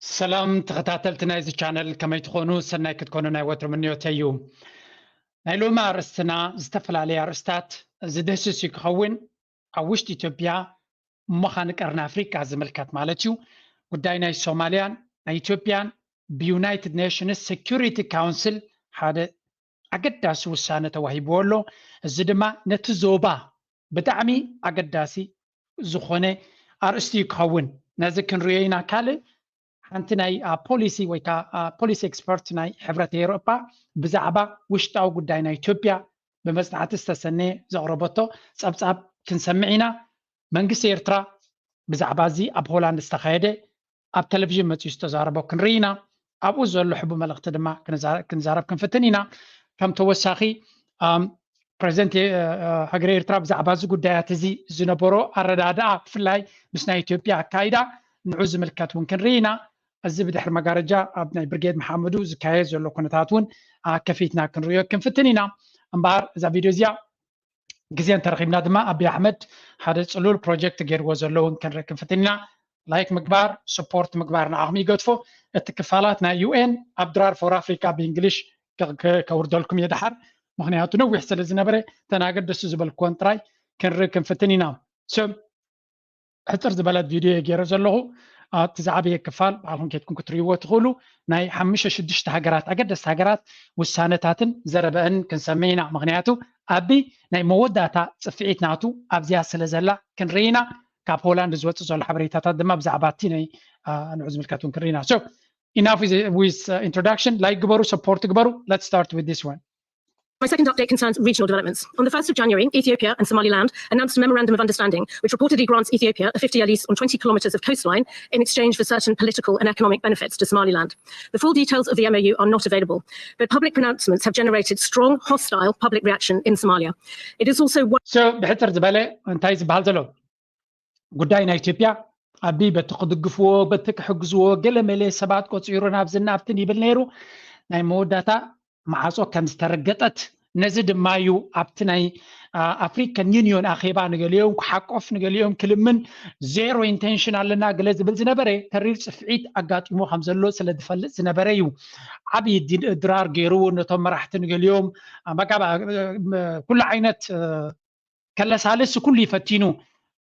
ሰላም ተኸታተልቲ ናይዚ ቻነል፣ ከመይ ትኾኑ? ሰናይ ክትኮኑ ናይ ወትሩ ምንዮተይ እዩ። ናይ ሎሚ ኣርእስትና ዝተፈላለየ ኣርእስታት ዝድህስስ እዩ ክኸውን። ኣብ ውሽጢ ኢትዮጵያ፣ ምዃን ቀርኒ ኣፍሪቃ ዝምልከት ማለት እዩ። ጉዳይ ናይ ሶማልያን ናይ ኢትዮጵያን ብዩናይትድ ኔሽንስ ሴኩሪቲ ካውንስል ሓደ ኣገዳሲ ውሳነ ተዋሂብዎ ኣሎ። እዚ ድማ ነቲ ዞባ ብጣዕሚ ኣገዳሲ ዝኾነ ኣርእስቲ እዩ ክኸውን። ነዚ ክንሪኦ ኢና። ካልእ ሓንቲ ናይ ፖሊሲ ወይ ከዓ ፖሊሲ ኤክስፐርት ናይ ሕብረት ኤውሮጳ ብዛዕባ ውሽጣዊ ጉዳይ ናይ ኢትዮጵያ ብመጽናዕቲ ዝተሰነየ ዘቕረበቶ ጸብጻብ ክንሰምዕ ኢና። መንግስቲ ኤርትራ ብዛዕባ እዚ ኣብ ሆላንድ ዝተኻየደ ኣብ ቴሌቪዥን መጺኡ ዝተዛረቦ ክንርኢ ኢና። ኣብኡ ዘሎ ሕቡ መልእኽቲ ድማ ክንዛረብ ክንፍትን ኢና። ከም ተወሳኺ ፕሬዚደንት ሃገረ ኤርትራ ብዛዕባ እዚ ጉዳያት እዚ ዝነበሮ ኣረዳድኣ፣ ብፍላይ ምስ ናይ ኢትዮጵያ ኣካይዳ፣ ንዑ ዝምልከት እውን ክንርኢ ኢና። እዚ ብድሕሪ መጋረጃ ኣብ ናይ ብርጌድ መሓመዱ ዝካየድ ዘሎ ኩነታት እውን ከፊትና ክንርእዮ ክንፍትን ኢና። እምበኣር እዛ ቪድዮ እዚኣ ግዜ እንተረኺብና ድማ ኣቢ ኣሕመድ ሓደ ፅሉል ፕሮጀክት ገይርዎ ዘለውን ክንርኢ ክንፍትን ኢና። ላይክ ምግባር፣ ስፖርት ምግባር ንዓኹም ይገድፎ። እቲ ክፋላት ናይ ዩኤን ኣብ ድራር ፎር ኣፍሪካ ብእንግሊሽ ከውርደልኩም እየ ድሓር፣ ምክንያቱ ነዊሕ ስለ ዝነበረ ተናገር ደስ ዝበልክዎን ጥራይ ክንርኢ ክንፍትን ኢና። ሕፅር ዝበለት ቪድዮ እየ ገይረ ዘለኹ። እቲ ዝዓበየ ክፋል ባዕልኩም ኬድኩም ክትርእይዎ ትኽእሉ። ናይ ሓሙሽተ ሽዱሽተ ሃገራት፣ ኣገደስቲ ሃገራት ውሳነታትን ዘረበአን ክንሰምዕ ኢና። ምክንያቱ ኣቢ ናይ መወዳእታ ፅፍዒት ናቱ ኣብዚኣ ስለ ዘላ ክንርኢ ኢና። ካብ ሆላንድ ዝወፅእ ዘሎ ሓበሬታታት ድማ ብዛዕባ እቲ ናይ ንዑ ዝምልከት እውን ክንርኢ ኢና። So enough with introduction. ላይክ ግበሩ፣ ሰፖርት ግበሩ። Let's start with this one. My second update concerns regional developments. On the first of January, Ethiopia and Somaliland announced a memorandum of understanding, which reportedly grants Ethiopia a fifty-year lease on twenty kilometers of coastline in exchange for certain political and economic benefits to Somaliland. The full details of the M O U are not available, but public pronouncements have generated strong, hostile public reaction in Somalia. It is also one So ብሕፅር ዝበለ እንታይ ዝበሃል ዘሎ ጉዳይ ናይ ኢትዮጵያ ኣቢ በቲ ክድግፍዎ በቲ ክሕግዝዎ ገለ መለ ሰባት ቆፂሩ ናብዝን ናብትን ይብል ነይሩ። ናይ መወዳእታ ማዕፆ ከም ዝተረገጠት፣ ነዚ ድማ እዩ ኣብቲ ናይ ኣፍሪካን ዩኒዮን ኣኼባ ንገሊኦም ክሓቆፍ ንገሊኦም ክልምን ዜሮ ኢንቴንሽን ኣለና ገለ ዝብል ዝነበረ ተሪር ፅፍዒት ኣጋጢሙ ከም ዘሎ ስለ ዝፈልጥ ዝነበረ እዩ። ዓብዪ ድራር ገይሩ ነቶም መራሕቲ ንገሊኦም ኩሉ ዓይነት ከለሳልስ ኩሉ ይፈቲኑ።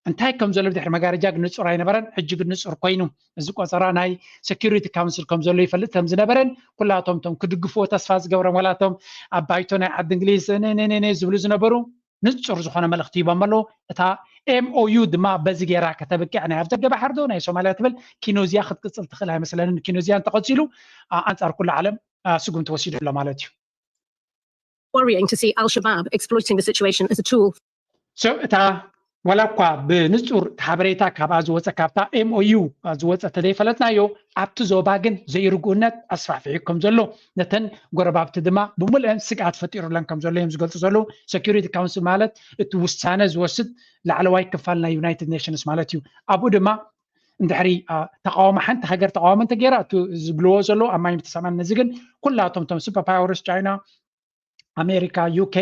እንታይ ከም ዘሎ ብድሕሪ መጋረጃ ግን ንፁር ኣይነበረን። ሕጂ ግን ንፁር ኮይኑ እዚ ቆፀራ ናይ ሴኩሪቲ ካውንስል ከም ዘሎ ይፈልጥ ከም ዝነበረን ኩላቶም ቶም ክድግፍዎ ተስፋ ዝገብሮም ዋላቶም ኣብ ባይቶ ናይ ዓዲ እንግሊዝ ነነነ ዝብሉ ዝነበሩ ንፁር ዝኾነ መልእኽቲ ሂቦም ኣለዉ። እታ ኤምኦዩ ድማ በዚ ገይራ ከተብቅዕ ናይ ኣብ ዘገባ ሓርዶ ናይ ሶማልያ ትብል ኪኖዚያ ክትቅፅል ትኽእል ኣይመስለንን። ኪኖዚያ እንተቐፂሉ ኣንፃር ኩሉ ዓለም ስጉምቲ ወሲዱ ኣሎ ማለት እዩ። worrying to see Al-Shabaab exploiting the situation as a tool. So እታ ዋላ እኳ ብንጹር ሓበሬታ ካብኣ ዝወፀ ካብታ ኤምኦዩ ዝወፀ ተዘይፈለጥናዮ ኣብቲ ዞባ ግን ዘይርጉእነት ኣስፋሕፊሑ ከም ዘሎ ነተን ጎረባብቲ ድማ ብምልአን ስግኣት ፈጢሩለን ከም ዘሎ እዮም ዝገልፁ ዘለዉ። ሴኩሪቲ ካውንስል ማለት እቲ ውሳነ ዝወስድ ላዕለዋይ ክፋል ናይ ዩናይትድ ኔሽንስ ማለት እዩ። ኣብኡ ድማ እንድሕሪ ተቃውሞ ሓንቲ ሃገር ተቃውሞ እንተገይራ እቲ ዝብልዎ ዘለዉ ኣብ ማይ ምተሰማን ነዚ ግን ኩላቶም ቶም ሱፐር ፓወርስ ቻይና ኣሜሪካ፣ ዩኬ፣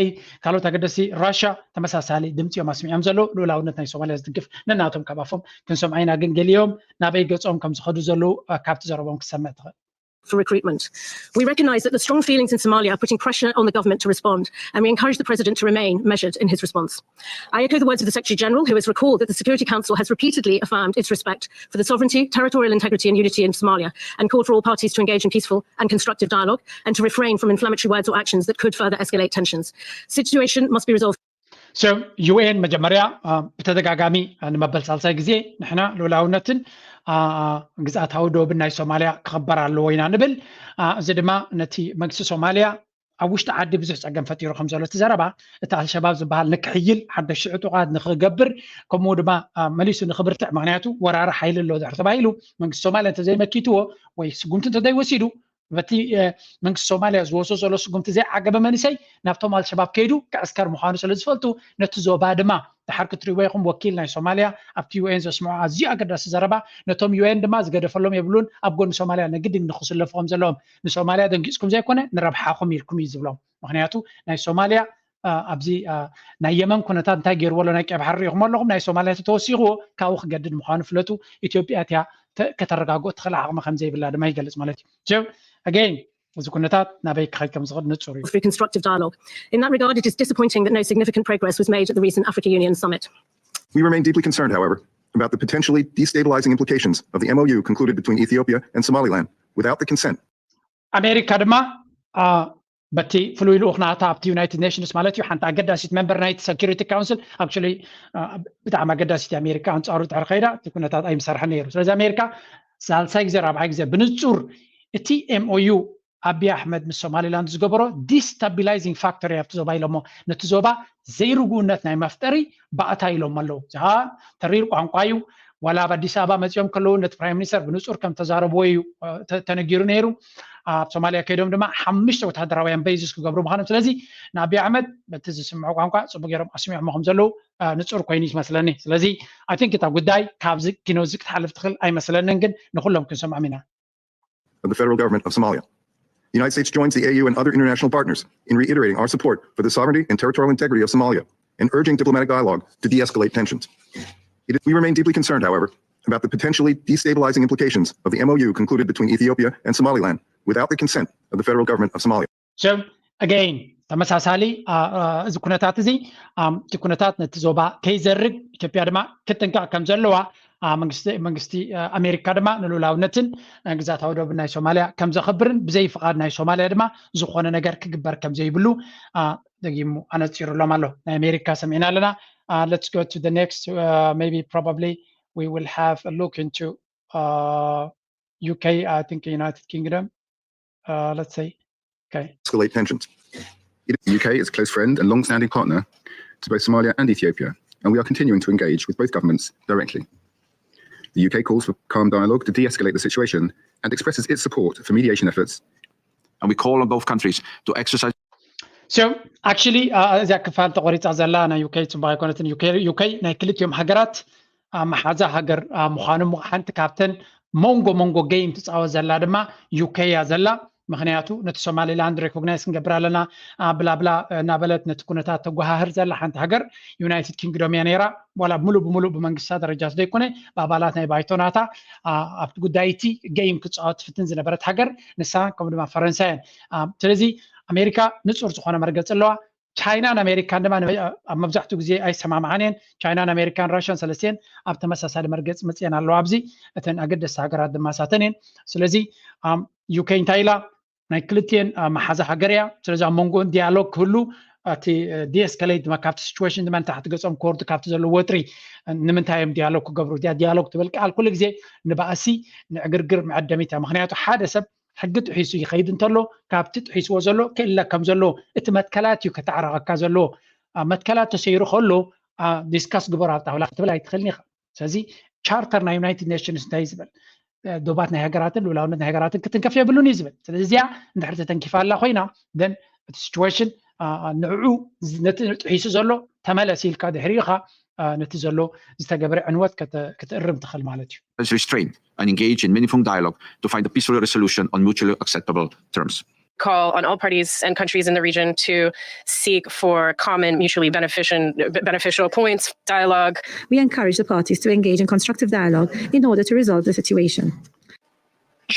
ካልኦት ኣገደሲ ራሽያ ተመሳሳሊ ድምፂ እዮም ኣስሚዖም ዘለዉ። ልኡላውነት ናይ ሶማልያ ዝድግፍ ነናቶም ካብ ኣፎም ክንሰምዖ ኢና፣ ግን ገሊኦም ናበይ ገፆም ከም ዝኸዱ ዘለዉ ካብቲ ዘረቦም ክትሰምዕ ትኽእል። for recruitment. We recognize that the strong feelings in Somalia are putting pressure on the government to respond, and we encourage the president to remain measured in his response. I echo the words of the Secretary General, who has recalled that the Security Council has repeatedly affirmed its respect for the sovereignty, territorial integrity, and unity in Somalia, and called for all parties to engage in peaceful and constructive dialogue and to refrain from inflammatory words or actions that could further escalate tensions. Situation must be resolved. So ዩኤን መጀመርያ ብተደጋጋሚ ንመበል ሳልሳይ ግዜ ንሕና ልኡላውነትን ግዝኣታዊ ዶብን ናይ ሶማልያ ክኽበር ኣለዎ ኢና ንብል። እዚ ድማ ነቲ መንግስቲ ሶማልያ ኣብ ውሽጢ ዓዲ ብዙሕ ፀገም ፈጢሩ ከም ዘሎ እቲ ዘረባ፣ እቲ ኣልሸባብ ዝበሃል ንክሕይል ሓደሽቲ ዕጡቓት ንክገብር ከምኡ ድማ መሊሱ ንክብርትዕ፣ ምክንያቱ ወራሪ ሓይሊ ኣሎ ድሕር ተባሂሉ መንግስቲ ሶማልያ እንተዘይመኪትዎ ወይ ስጉምቲ እንተዘይወሲዱ በቲ መንግስቲ ሶማልያ ዝወስዶ ዘሎ ስጉምቲ ዘይዓገበ መንእሰይ ናብቶም ኣልሸባብ ከይዱ ክዕስከር ምዃኑ ስለ ዝፈልጡ ነቲ ዞባ ድማ ድሓር ክትሪእዎ ኢኹም ወኪል ናይ ሶማልያ ኣብቲ ዩኤን ዘስምዖ ኣዝዩ ኣገዳሲ ዘረባ ነቶም ዩኤን ድማ ዝገደፈሎም የብሉን ኣብ ጎኒ ሶማልያ ንግድን ንክስለፉ ከም ዘለዎም ንሶማልያ ደንጊፅኩም ዘይኮነ ንረብሓኹም ኢልኩም እዩ ዝብሎም ምክንያቱ ናይ ሶማልያ ኣብዚ ናይ የመን ኩነታት እንታይ ገይርዎ ኣሎ፣ ናይ ቀይ ባሕሪ ሪኢኹም ኣለኹም፣ ናይ ሶማልያ ተወሲኽዎ ካብኡ ክገድድ ምዃኑ ፍለጡ። ኢትዮጵያ እቲያ ከተረጋግኦ ትኽእል ዓቕሚ ከም ዘይብላ ድማ ይገልጽ ማለት እዩ። ኣገይን እዚ ኩነታት ናበይ ክኸይድ ከም ዝኽእል ንጹር እዩ። Through constructive dialogue. In that regard, it is disappointing that no significant progress was made at the recent Africa Union Summit. We remain deeply concerned, however, about the potentially destabilizing implications of the M O U concluded between Ethiopia and Somaliland without the consent. ኣሜሪካ ድማ በቲ ፍሉይ ልኡኽ ናታ ኣብቲ ዩናይትድ ኔሽንስ ማለት እዩ፣ ሓንቲ ኣገዳሲት መንበር ናይቲ ሰኪሪቲ ካውንስል፣ actually ብጣዕሚ ኣገዳሲት ኣሜሪካ ኣንጻሩ ድሕሪ ከይዳ እቲ ኩነታት ኣይምሰርሐን ነይሩ። ስለዚ ኣሜሪካ ሳልሳይ ግዜ ራብዓይ ግዜ ብንጹር እቲ M O U ኣቢይ ኣሕመድ ምስ ሶማሊላንድ ዝገበሮ destabilizing factor ኣብቲ ዞባ ኢሎሞ፣ ነቲ ዞባ ዘይርጉእነት ናይ መፍጠሪ ባእታ ኢሎም ኣለዉ። እዚ ከዓ ተሪር ቋንቋ እዩ። ዋላ ኣብ ኣዲስ ኣበባ መፂኦም ከለዉ ነቲ ፕራይም ሚኒስተር ብንፁር ከም ተዛረብዎ እዩ ተነጊሩ ነይሩ። ኣብ ሶማሊያ ከይዶም ድማ ሓሙሽተ ወታደራውያን ቤዝስ ክገብሩ ምዃኖም። ስለዚ ንኣቢይ ኣሕመድ በቲ ዝስምዑ ቋንቋ ፅቡቅ ገይሮም ኣስሚዖሞ ከም ዘለዉ ንፁር ኮይኑ ይመስለኒ። ስለዚ I think እታ ጉዳይ ካብዚ ኪኖ እዚ ክትሓልፍ ትኽእል ኣይመስለንን፣ ግን ንኩሎም ክንሰምዖም ኢና። Of the federal government of Somalia. The United States joins the A U and other international partners in reiterating our support for the sovereignty and territorial integrity of Somalia and urging diplomatic dialogue to de-escalate tensions. It, we remain deeply concerned, however, about the potentially destabilizing implications of the M O U concluded between Ethiopia and Somaliland without the consent of the federal government of Somalia. So, again, ተመሳሳሊ እዚ ኩነታት እዚ እቲ ኩነታት ነቲ ዞባ ከይዘርግ ኢትዮጵያ ድማ ክትጥንቀቕ ከም ዘለዋ መንግስቲ ኣሜሪካ ድማ ንልኡላውነትን ግዛታዊ ዶብን ናይ ሶማሊያ ከም ዘኽብርን ብዘይ ፍቓድ ናይ ሶማሊያ ድማ ዝኾነ ነገር ክግበር ከም ዘይብሉ ደጊሙ ኣነፂሩሎም ኣሎ። ናይ ኣሜሪካ ሰሚዕና ኣለና። Let's go to the next, maybe probably we will have a look into U K, I think United Kingdom. Let's say, okay. Escalate tensions. The U K is a close friend and long-standing partner to both Somalia and Ethiopia, and we are continuing to engage with both governments directly. The U K calls for calm dialogue to de-escalate the situation and expresses its support for mediation efforts. And we call on both countries to exercise So, actually, እዚኣ ክፋል ተቆሪፃ ዘላ ናይ U K ፅቡቅ ኣይኮነትን። U K ናይ ክልቲኦም ሃገራት መሓዛ ሃገር ምዃኑ ሓንቲ ካብተን መንጎ መንጎ game ትፃወት ዘላ ድማ U K እያ ዘላ። ምክንያቱ ነቲ ሶማሊላንድ recognize ክንገብር ኣለና ብላብላ እናበለት ነቲ ኩነታት ተጓሃህር ዘላ ሓንቲ ሃገር ዩናይትድ ኪንግዶም እያ ነይራ። ዋላ ሙሉእ ብሙሉእ ብመንግስታ ደረጃ ዘይኮነ ብኣባላት ናይ ባይቶ ናታ ኣብቲ ጉዳይ እቲ game ክትፃወት ትፍትን ዝነበረት ሃገር ንሳ ከምኡ ድማ ፈረንሳይ እየን። ስለዚ ኣሜሪካ ንፁር ዝኾነ መርገፂ ኣለዋ። ቻይናን ኣሜሪካን ድማ ኣብ መብዛሕትኡ ግዜ ኣይሰማምዓን እየን። ቻይናን ኣሜሪካን ራሽያን ሰለስቲአን ኣብ ተመሳሳሊ መርገፂ መፅአን ኣለዋ። ኣብዚ እተን ኣገደስቲ ሃገራት ድማ ሳተን እየን። ስለዚ U K እንታይ ኢላ? ናይ ክልቲኤን መሓዛ ሃገር እያ። ስለዚ ኣብ መንጎን ዲያሎግ ክህሉ እቲ de-escalate ድማ ካብቲ situation ድማ ንታሕቲ ገፆም ክወርዱ ካብቲ ዘለዎ ወጥሪ ንምንታይ እዮም ዲያሎግ ክገብሩ? እዚኣ ዲያሎግ ትብል ቃል ኩሉ ግዜ ንባእሲ ንዕግርግር መዐደሚት እያ። ምክንያቱ ሓደ ሰብ ሕጊ ጥሒሱ ይኸይድ እንተሎ ካብቲ ጥሒስዎ ዘሎ ክእለ ከም ዘሎ እቲ መትከላት እዩ ከተዓራቐካ ዘለዎ። መትከላት ተሰይሩ ከሎ discuss ግበር ኣብ ጣውላ ክትብል ኣይትኽእልን ኢኻ። ስለዚ ቻርተር ናይ ዩናይትድ ኔሽንስ እንታይ ዝብል ዶባት ናይ ሃገራትን ልኡላውነት ናይ ሃገራትን ክትንከፍ የብሉን እዩ ዝብል። ስለዚ እዚኣ እንድሕር ተተንኪፋ ኣላ ኮይና then እቲ situation ንዕኡ ነቲ ጥሒሱ ዘሎ ተመለስ ኢልካ ድሕሪኡ ኢኻ ነቲ ዘሎ ዝተገበረ ዕንወት ክትእርም ትኽእል ማለት እዩ። Restraint and engage in meaningful dialogue to find a peaceful resolution on mutually acceptable terms. Call on all parties and countries in the region to seek for common mutually beneficial points, dialogue. We encourage the parties to engage in constructive dialogue in order to resolve the situation.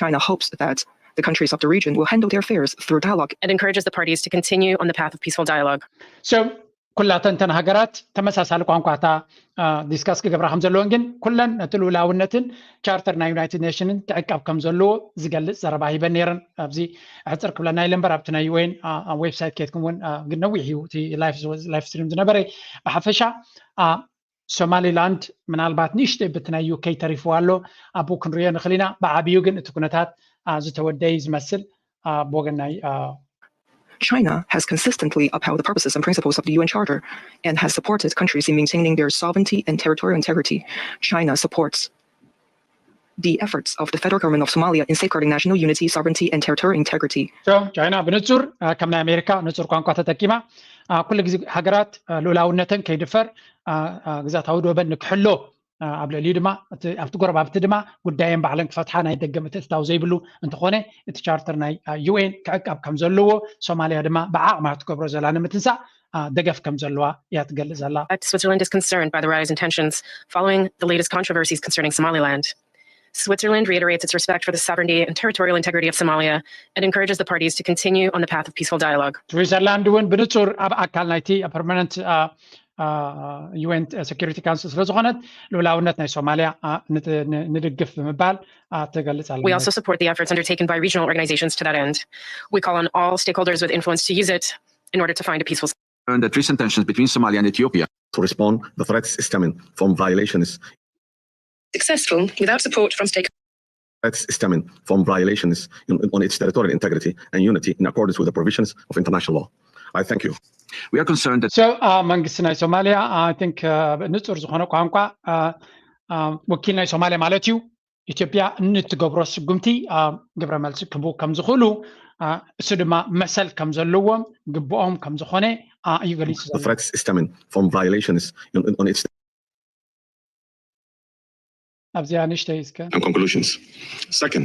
China hopes that the countries of the region will handle their affairs through dialogue. It encourages the parties to continue on the path of peaceful dialogue. So ኩላተን እተን ሃገራት ተመሳሳሊ ቋንቋታ discuss ክገብራ ከም ዘለዎን ግን ኩለን ነቲ ልኡላውነትን ቻርተር ናይ ዩናይትድ ኔሽንን ክዕቀብ ከም ዘለዎ ዝገልፅ ዘረባ ሂበን ነይረን። ኣብዚ ሕፅር ክብለና ኢለ እምበር ኣብቲ ናይ U N website ከይድኩም እውን ግን ነዊሕ እዩ እቲ live stream ዝነበረ። ብሓፈሻ ሶማሊላንድ ምናልባት ንእሽተይ በቲ ናይ U K ተሪፍዋ ኣሎ ኣብኡ ክንሪኦ ንኽእል ኢና። ብዓብዩ ግን እቲ ኩነታት ዝተወደዩ ዝመስል ብወገን ናይ China has consistently upheld the purposes and principles of the U N Charter and has supported countries in maintaining their sovereignty and territorial integrity. China supports the efforts of the federal government of Somalia in safeguarding national unity, sovereignty, and territorial integrity. ቻይና ብንጹር ከም ናይ ኣሜሪካ ንጹር ቋንቋ ተጠቂማ ኩሉ ግዜ ሃገራት ልኡላውነተን ከይድፈር ግዛታዊ ዶበን ንክሕሎ ኣብ ልዕሊኡ ድማ ኣብቲ ጎረባብቲ ድማ ጉዳየን ባዕለን ክፈትሓ ናይ ደገ ምትእትታው ዘይብሉ እንተኾነ እቲ ቻርተር ናይ U N ክዕቀብ ከም ዘለዎ ሶማልያ ድማ ብዓቕማ ትገብሮ ዘላ ንምትንሳእ ደገፍ ከም ዘለዋ እያ ትገልጽ ዘላ። Switzerland is concerned by the rise in tensions following the latest controversies concerning Somaliland. Switzerland reiterates its respect for the sovereignty and territorial integrity of Somalia and encourages the parties to continue on the path of peaceful dialogue. ስዊዘርላንድ እውን ብንጹር ኣብ ኣካል ናይቲ ፐርማነንት ዩኤን ሴኩሪቲ ካውንስል ስለዝኾነት ልኡላውነት ናይ ሶማልያ ንድግፍ ብምባል ትገልጽ ኣላ። We also support the efforts undertaken by regional organizations to that end. We call on all stakeholders with influence to use it in order to find a peaceful That recent tensions between Somalia and Ethiopia to respond the threats stemming from violations successful without support from stakeholders. Threats stemming from violations in, on its territorial integrity and unity in accordance with the provisions of international law. I thank you. We are concerned that So መንግስቲ ናይ ሶማልያ I think ንጹር ዝኾነ ቋንቋ ወኪል ናይ ሶማልያ ማለት እዩ ኢትዮጵያ ንትገብሮ ስጉምቲ ግብረ መልሲ ክህቡ ከም ዝኽእሉ እሱ ድማ መሰል ከም ዘለዎም ግብኦም ከም ዝኾነ እዩ ገሊጹ ዘሎ። Threats stemming from violations on its ኣብዚኣ ንእሽተይ እስከ and conclusions. Second,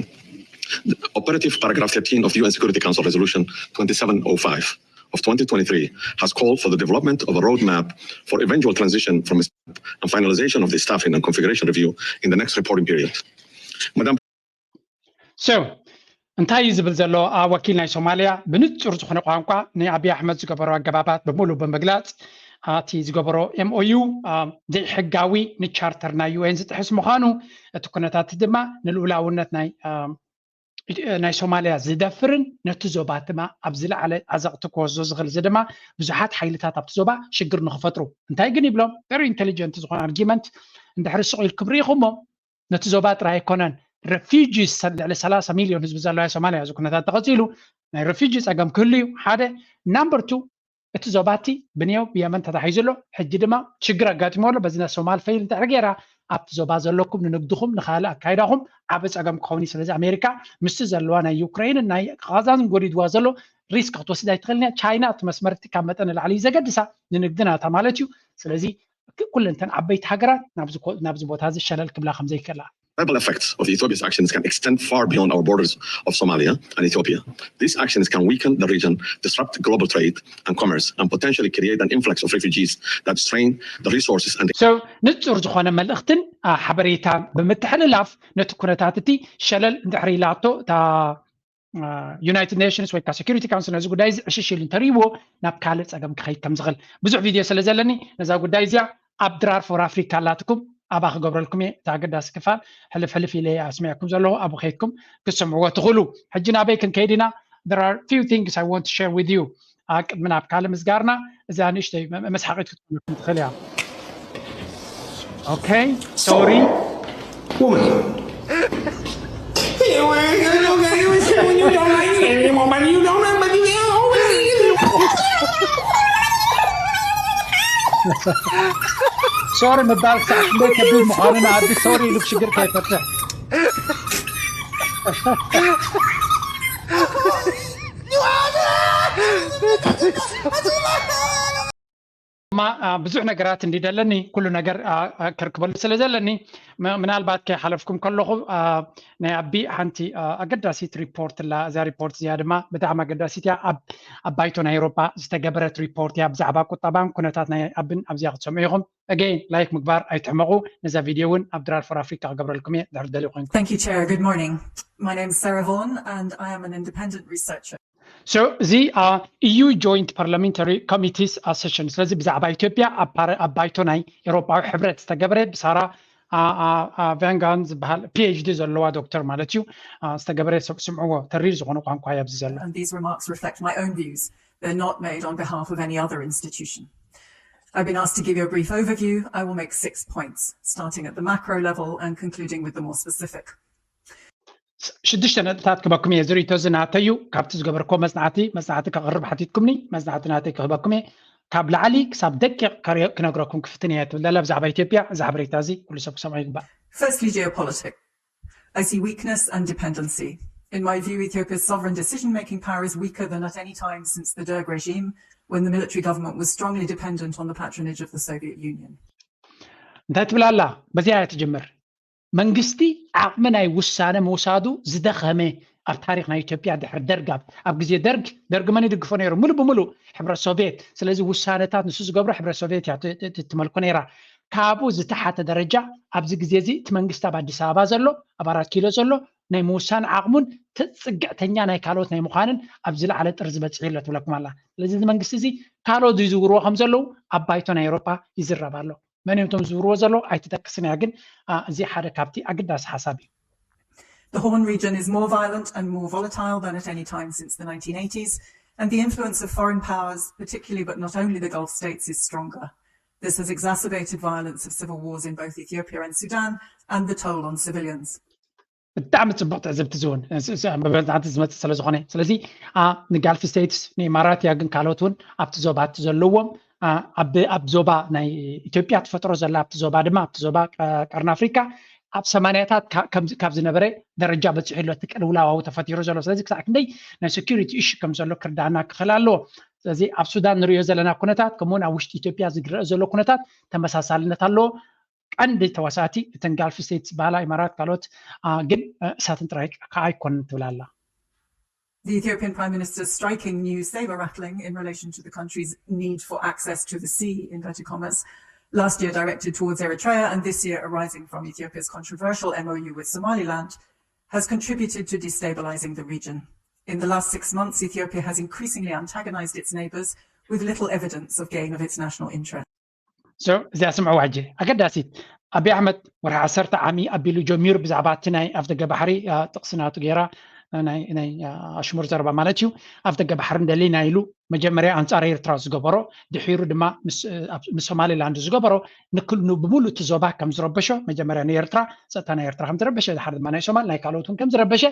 the operative paragraph thirteen of the U N Security Council Resolution twenty-seven oh five of twenty twenty-three has called for the development of a roadmap for eventual transition from and finalization of the staffing and configuration review in the next reporting period. Madam So እንታይ እዩ ዝብል ዘሎ ወኪል ናይ ሶማልያ ብንጹር ዝኾነ ቋንቋ ንኣብይ ኣሕመድ ዝገበሮ ኣገባባት ብምሉእ ብምግላጽ እቲ ዝገበሮ M O U ዘይሕጋዊ ንቻርተር ናይ U N ዝጥሕስ ምዃኑ እቲ ኩነታት ድማ ንልኡላውነት ናይ ናይ ሶማልያ ዝደፍርን ነቲ ዞባ ድማ ኣብ ዝለዓለ ዓዘቕቲ ክወስዶ ዝኽእል እዚ ድማ ብዙሓት ሓይልታት ኣብቲ ዞባ ሽግር ንኽፈጥሩ እንታይ ግን ይብሎም very intelligent ዝኾነ argument እንድሕሪ ስቕ ኢልኩም ርኢኹሞ ነቲ ዞባ ጥራይ ኣይኮነን refugees ልዕሊ ሰላሳ ሚልዮን ህዝቢ ዘለዋ ሶማልያ እዚ ኩነታት ተቐፂሉ ናይ refugee ፀገም ክህሉ እዩ ሓደ number two እቲ ዞባ እቲ ብንየው ብየመን ተታሒዙ ኣሎ ሕጂ ድማ ሽግር ኣጋጢሞ ኣሎ በዚ ናይ ሶማል fail እንድሕር ገይራ ኣብቲ ዞባ ዘለኩም ንንግድኹም ንካልእ ኣካይዳኹም ዓብ ፀገም ክኸውን እዩ ስለዚ ኣሜሪካ ምስቲ ዘለዋ ናይ ዩክሬን ናይ ቃዛን ጎዲድዋ ዘሎ risk ክትወስድ ኣይትኽእልን እያ ቻይና እቲ መስመር እቲ ካብ መጠን ንላዕሊ እዩ ዘገድሳ ንንግዲ ናታ ማለት እዩ ስለዚ ኩለንተን ዓበይቲ ሃገራት ናብዚ ቦታ እዚ ሸለል ክብላ ከም ዘይክእላ Ripple effects of Ethiopia's actions can extend far beyond our borders of Somalia and Ethiopia. These actions can weaken the region, disrupt global trade and commerce, and potentially create an influx of refugees that strain the resources and So ንጹር ዝኾነ መልእኽትን ሓበሬታን ብምትሕልላፍ ነቲ ኩነታት እቲ ሸለል እንድሕር ኢላቶ እታ ዩናይትድ ኔሽንስ ወይ ከዓ ሴኩሪቲ ካውንስል ነዚ ጉዳይ እዚ ዕሽሽ ኢሉ እንተርእይዎ ናብ ካልእ ፀገም ክኸይድ ከም ዝኽእል ብዙሕ ቪድዮ ስለ ዘለኒ ነዛ ጉዳይ እዚኣ ኣብ ድራር ፎር ኣፍሪካ ኣላትኩም ኣባ ክገብረልኩም እየ እቲ ኣገዳሲ ክፋል ሕልፍ ሕልፍ ኢለ ኣስሚዕኩም ዘለኹ ኣብ ከይድኩም ክትሰምዕዎ ትኽእሉ ሕጂ ናበይ ክንከይድ ኢና there are few things I want to share with you ቅድሚ ናብ ካልእ ምስጋርና እዛ ንእሽተይ መስሓቂት ክትኮነኩም ትኽእል እያ Okay, sorry. Woman. ሶሪ ምባል ክሳዕ ክንደይ ከቢድ ምዃኑ ንኣቢ ሶሪ ኢሉ ሽግር ከይፈትሕ ድማ ብዙሕ ነገራት እንዲደለኒ ኩሉ ነገር ክርክበሉ ስለ ዘለኒ ምናልባት ከይሓለፍኩም ከለኹ ናይ ኣቢ ሓንቲ ኣገዳሲት ሪፖርት ላ እዛ ሪፖርት እዚኣ ድማ ብጣዕሚ ኣገዳሲት እያ ኣብ ባይቶ ናይ ኤሮጳ ዝተገበረት ሪፖርት እያ ብዛዕባ ቁጠባን ኩነታት ናይ ኣብን ኣብዚኣ ክትሰምዑ ኢኹም again like ምግባር ኣይትሕመቑ ነዛ ቪድዮ እውን ኣብ ድራር for Africa ክገብረልኩም እየ ድሕር ደልዩ ኮንኩም Thank you, Chair. Good morning. My name is Sarah Vaughan and I am an independent researcher. So እዚ EU Joint Parliamentary Committees Session ስለዚ ብዛዕባ ኢትዮጵያ ኣብ ባይቶ ናይ ኤሮፓዊ ሕብረት ዝተገበረ ብሳራ ቫንጋን ዝበሃል PhD ዘለዋ ዶክተር ማለት እዩ ዝተገበረ ሰብ ስምዕዎ ተሪር ዝኾነ ቋንቋ ኣብዚ ዘሎ And these remarks reflect my own views. They're not made on behalf of any other institution. I've been asked to give you a brief overview. I will make six points, starting at the macro level and concluding with the more specific. ሽዱሽተ ነጥብታት ክበኩም እየ ዝርእቶ እዚ ናተይ እዩ ካብቲ ዝገበርኮ መፅናዕቲ መፅናዕቲ ከቕርብ ሓቲትኩምኒ መፅናዕቲ ናተይ ክህበኩም እየ ካብ ላዕሊ ክሳብ ደቂቕ ክነግረኩም ክፍትን እየ ትብል ዘላ ብዛዕባ ኢትዮጵያ እዚ ሓበሬታ እዚ ኩሉ ሰብ ክሰምዖ ይግባእ Firstly, geopolitics. I see weakness and dependency. In my view, Ethiopia's sovereign decision making power is weaker than at any time since the Derg regime, when the military government was strongly dependent on the patronage of the Soviet Union. እንታይ ትብል ኣላ በዚኣ እያ ትጅምር መንግስቲ ዓቕሚ ናይ ውሳነ ምውሳዱ ዝደኸመ ኣብ ታሪኽ ናይ ኢትዮጵያ ድሕሪ ደርግ ኣብ ግዜ ደርግ ደርግ መን ይድግፎ ነይሩ? ሙሉ ብሙሉ ሕብረት ሶቪየት። ስለዚ ውሳነታት ንሱ ዝገብሮ ሕብረት ሶቪየት እያ ትመልኮ ነይራ። ካብኡ ዝተሓተ ደረጃ ኣብዚ ግዜ እዚ እቲ መንግስቲ ኣብ ኣዲስ ኣበባ ዘሎ ኣብ ኣራት ኪሎ ዘሎ ናይ ምውሳን ዓቕሙን ትፅግዕተኛ ናይ ካልኦት ናይ ምዃንን ኣብ ዝለዓለ ጥርዚ በፂሑ ኣሎ ትብለኩም ኣላ። ስለዚ እዚ መንግስቲ እዚ ካልኦት ዝዝውርዎ ከም ዘለዉ ኣብ ባይቶ ናይ ኤውሮፓ ይዝረብ ኣሎ። መን እዮም እቶም ዝዝውርዎ ዘለዉ ኣይትጠቅስን እያ፣ ግን እዚ ሓደ ካብቲ ኣገዳሲ ሓሳብ እዩ። The Horn region is more violent and more volatile than at any time since the nineteen eighties, and the influence of foreign powers, particularly but not only the Gulf states, is stronger. This has exacerbated violence of civil wars in both Ethiopia and Sudan and the toll on civilians. ብጣዕሚ ፅቡቅ ትዕዝብቲ ዝውን መበልታዕቲ ዝመፅእ ስለ ዝኾነ ስለዚ ንጋልፍ ስቴትስ ንኢማራት ያ ግን ካልኦት እውን ኣብቲ ዞባ እቲ ዘለዎም ኣብ ዞባ ናይ ኢትዮጵያ ትፈጥሮ ዘላ ኣብቲ ዞባ ድማ ኣብቲ ዞባ ቀርኒ ኣፍሪካ ኣብ ሰማንያታት ካብ ዝነበረ ደረጃ በፂሑ ኣሎ። እቲ ቅልውላዋዊ ተፈጢሩ ዘሎ ስለዚ ክሳዕ ክንደይ ናይ ሴኩሪቲ ኢሹ ከም ዘሎ ክርዳእና ክኽእል ኣለዎ። ስለዚ ኣብ ሱዳን ንሪኦ ዘለና ኩነታት ከምኡውን ኣብ ውሽጢ ኢትዮጵያ ዝረአ ዘሎ ኩነታት ተመሳሳልነት ኣለዎ። ቀንዲ ተዋሳእቲ እተን ጋልፍ ስቴትስ ዝበሃላ ኢማራት ካልኦት ግን እሳትን ጥራይ ከዓ ኣይኮንን ትብል ኣላ። The Ethiopian Prime Minister's striking new saber rattling in relation to the country's need for access to the sea, inverted commas, last year directed towards Eritrea and this year arising from Ethiopia's controversial M O U with Somaliland, has contributed to destabilizing the region. In the last six months, Ethiopia has increasingly antagonized its neighbors with little evidence of gain of its national interest. እዚኣ ስምዕዋ ሕጂ ኣገዳሲት። ኣቢ ኣሕመድ ወርሒ ዓሰርተ ዓሚ ኣቢሉ ጀሚሩ ብዛዕባ እቲ ናይ ኣፍደገ ባሕሪ ጥቕሲ ናቱ ገይራ ናይ ኣሽሙር ዘረባ ማለት እዩ። ኣፍደገ ባሕሪ እንደሊና ኢሉ መጀመርያ ኣንፃር ኤርትራ ዝገበሮ ድሒሩ ድማ ምስ ሶማሊላንድ ዝገበሮ ንክልኑ ብምሉእ እቲ ዞባ ከም ዝረበሾ መጀመርያ ንኤርትራ ፀጥታ ናይ ኤርትራ ከም ዝረበሸ ድሓር ድማ ናይ ሶማል ናይ ካልኦት እውን ከም ዝረበሸ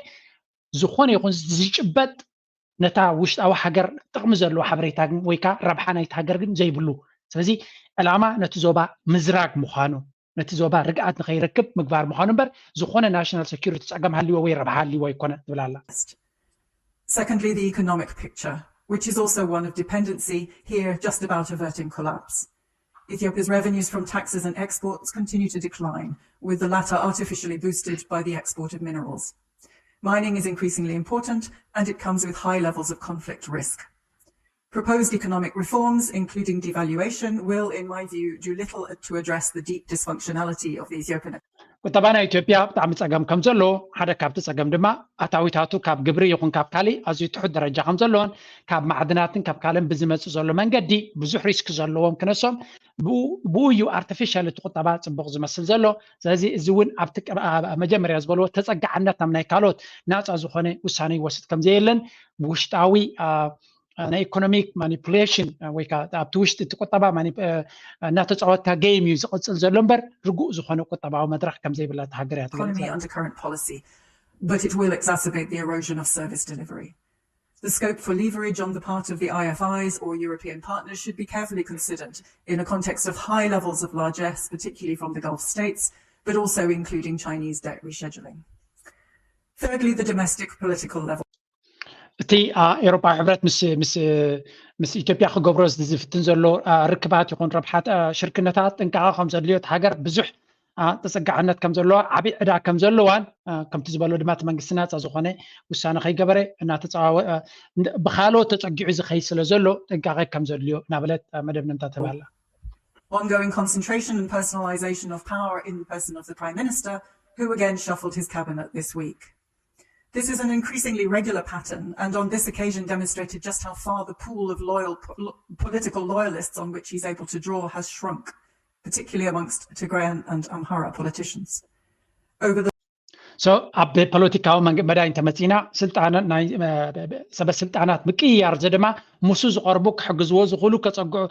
ዝኾነ ይኹን ዝጭበጥ ነታ ውሽጣዊ ሃገር ጥቕሚ ዘለዎ ሓበሬታ ግን ወይ ከዓ ረብሓ ናይቲ ሃገር ግን ዘይብሉ ስለዚ ዕላማ ነቲ ዞባ ምዝራግ ምዃኑ ነቲ ዞባ ርግኣት ንኸይረክብ ምግባር ምዃኑ እምበር ዝኾነ ናሽናል ሴኩሪቲ ፀገም ሃልዎ ወይ ረብሓ ሃልዎ ኣይኮነ ትብል ኣላ። Secondly, the economic picture, which is also one of dependency, here just about averting collapse. Ethiopia's revenues from taxes and exports continue to decline, with the latter artificially boosted by the export of minerals. Mining is increasingly important, and it comes with high levels of conflict risk. Proposed economic reforms, including devaluation, will, in my view, do little to address the deep dysfunctionality of the Ethiopian ቁጠባ ናይ ኢትዮጵያ ብጣዕሚ ፀገም ከም ዘለዎ ሓደ ካብቲ ፀገም ድማ ኣታዊታቱ ካብ ግብሪ ይኹን ካብ ካሊእ ኣዝዩ ትሑት ደረጃ ከም ዘለዎን ካብ ማዕድናትን ካብ ካልእን ብዝመፅእ ዘሎ መንገዲ ብዙሕ ሪስክ ዘለዎም ክነሶም ብኡ እዩ ኣርቲፊሻል እቲ ቁጠባ ፅቡቕ ዝመስል ዘሎ። ስለዚ እዚ እውን ኣብቲ መጀመርያ ዝበልዎ ተፀጋዕነት ናብ ናይ ካልኦት ናፃ ዝኾነ ውሳነ ይወስድ ከም ዘየለን ብውሽጣዊ ናይ ኢኮኖሚክ ማኒፑሌሽን ወይ ከዓ ኣብቲ ውሽጢ እቲ ቁጠባ እናተፃወትካ ገይም እዩ ዝቕፅል ዘሎ እምበር ርጉእ ዝኾነ ቁጠባዊ መድረክ ከም ዘይብላ እታ ሃገር እያ ትገልፅ። But it will exacerbate the erosion of service delivery. The scope for leverage on the part of the I F Is or European partners should be carefully considered in a context of high levels of largesse, particularly from the Gulf states, but also including Chinese debt rescheduling. Thirdly, the domestic political level. እቲ ኤውሮፓዊ ሕብረት ምስ ኢትዮጵያ ክገብሮ ዝፍትን ዘሎ ርክባት ይኹን ረብሓት ሽርክነታት ጥንቃቐ ከም ዘድልዮ እቲ ሃገር ብዙሕ ተፀጋዕነት ከም ዘለዎ ዓብዪ ዕዳ ከም ዘለዋን ከምቲ ዝበሎ ድማ እቲ መንግስቲ ናፃ ዝኾነ ውሳነ ከይገበረ እናተፀዋወ ብካልኦት ተፀጊዑ ዝኸይድ ስለ ዘሎ ጥንቃቐ ከም ዘድልዮ እናበለት መደምደምታ ትህብ ኣላ። Ongoing concentration and personalization of power in the person of the Prime Minister, who again shuffled his cabinet this week. This is an increasingly regular pattern, and on this occasion demonstrated just how far the pool of loyal political loyalists on which he's able to draw has shrunk, particularly amongst Tigrayan and Amhara politicians. Over the so ኣብ ፖለቲካዊ መዳይ እንተመፂና ስልጣን ናይ ሰበ ስልጣናት ምቅይያር እዚ ድማ ምስኡ ዝቐርቡ ክሕግዝዎ ዝኽእሉ ከፀግዑ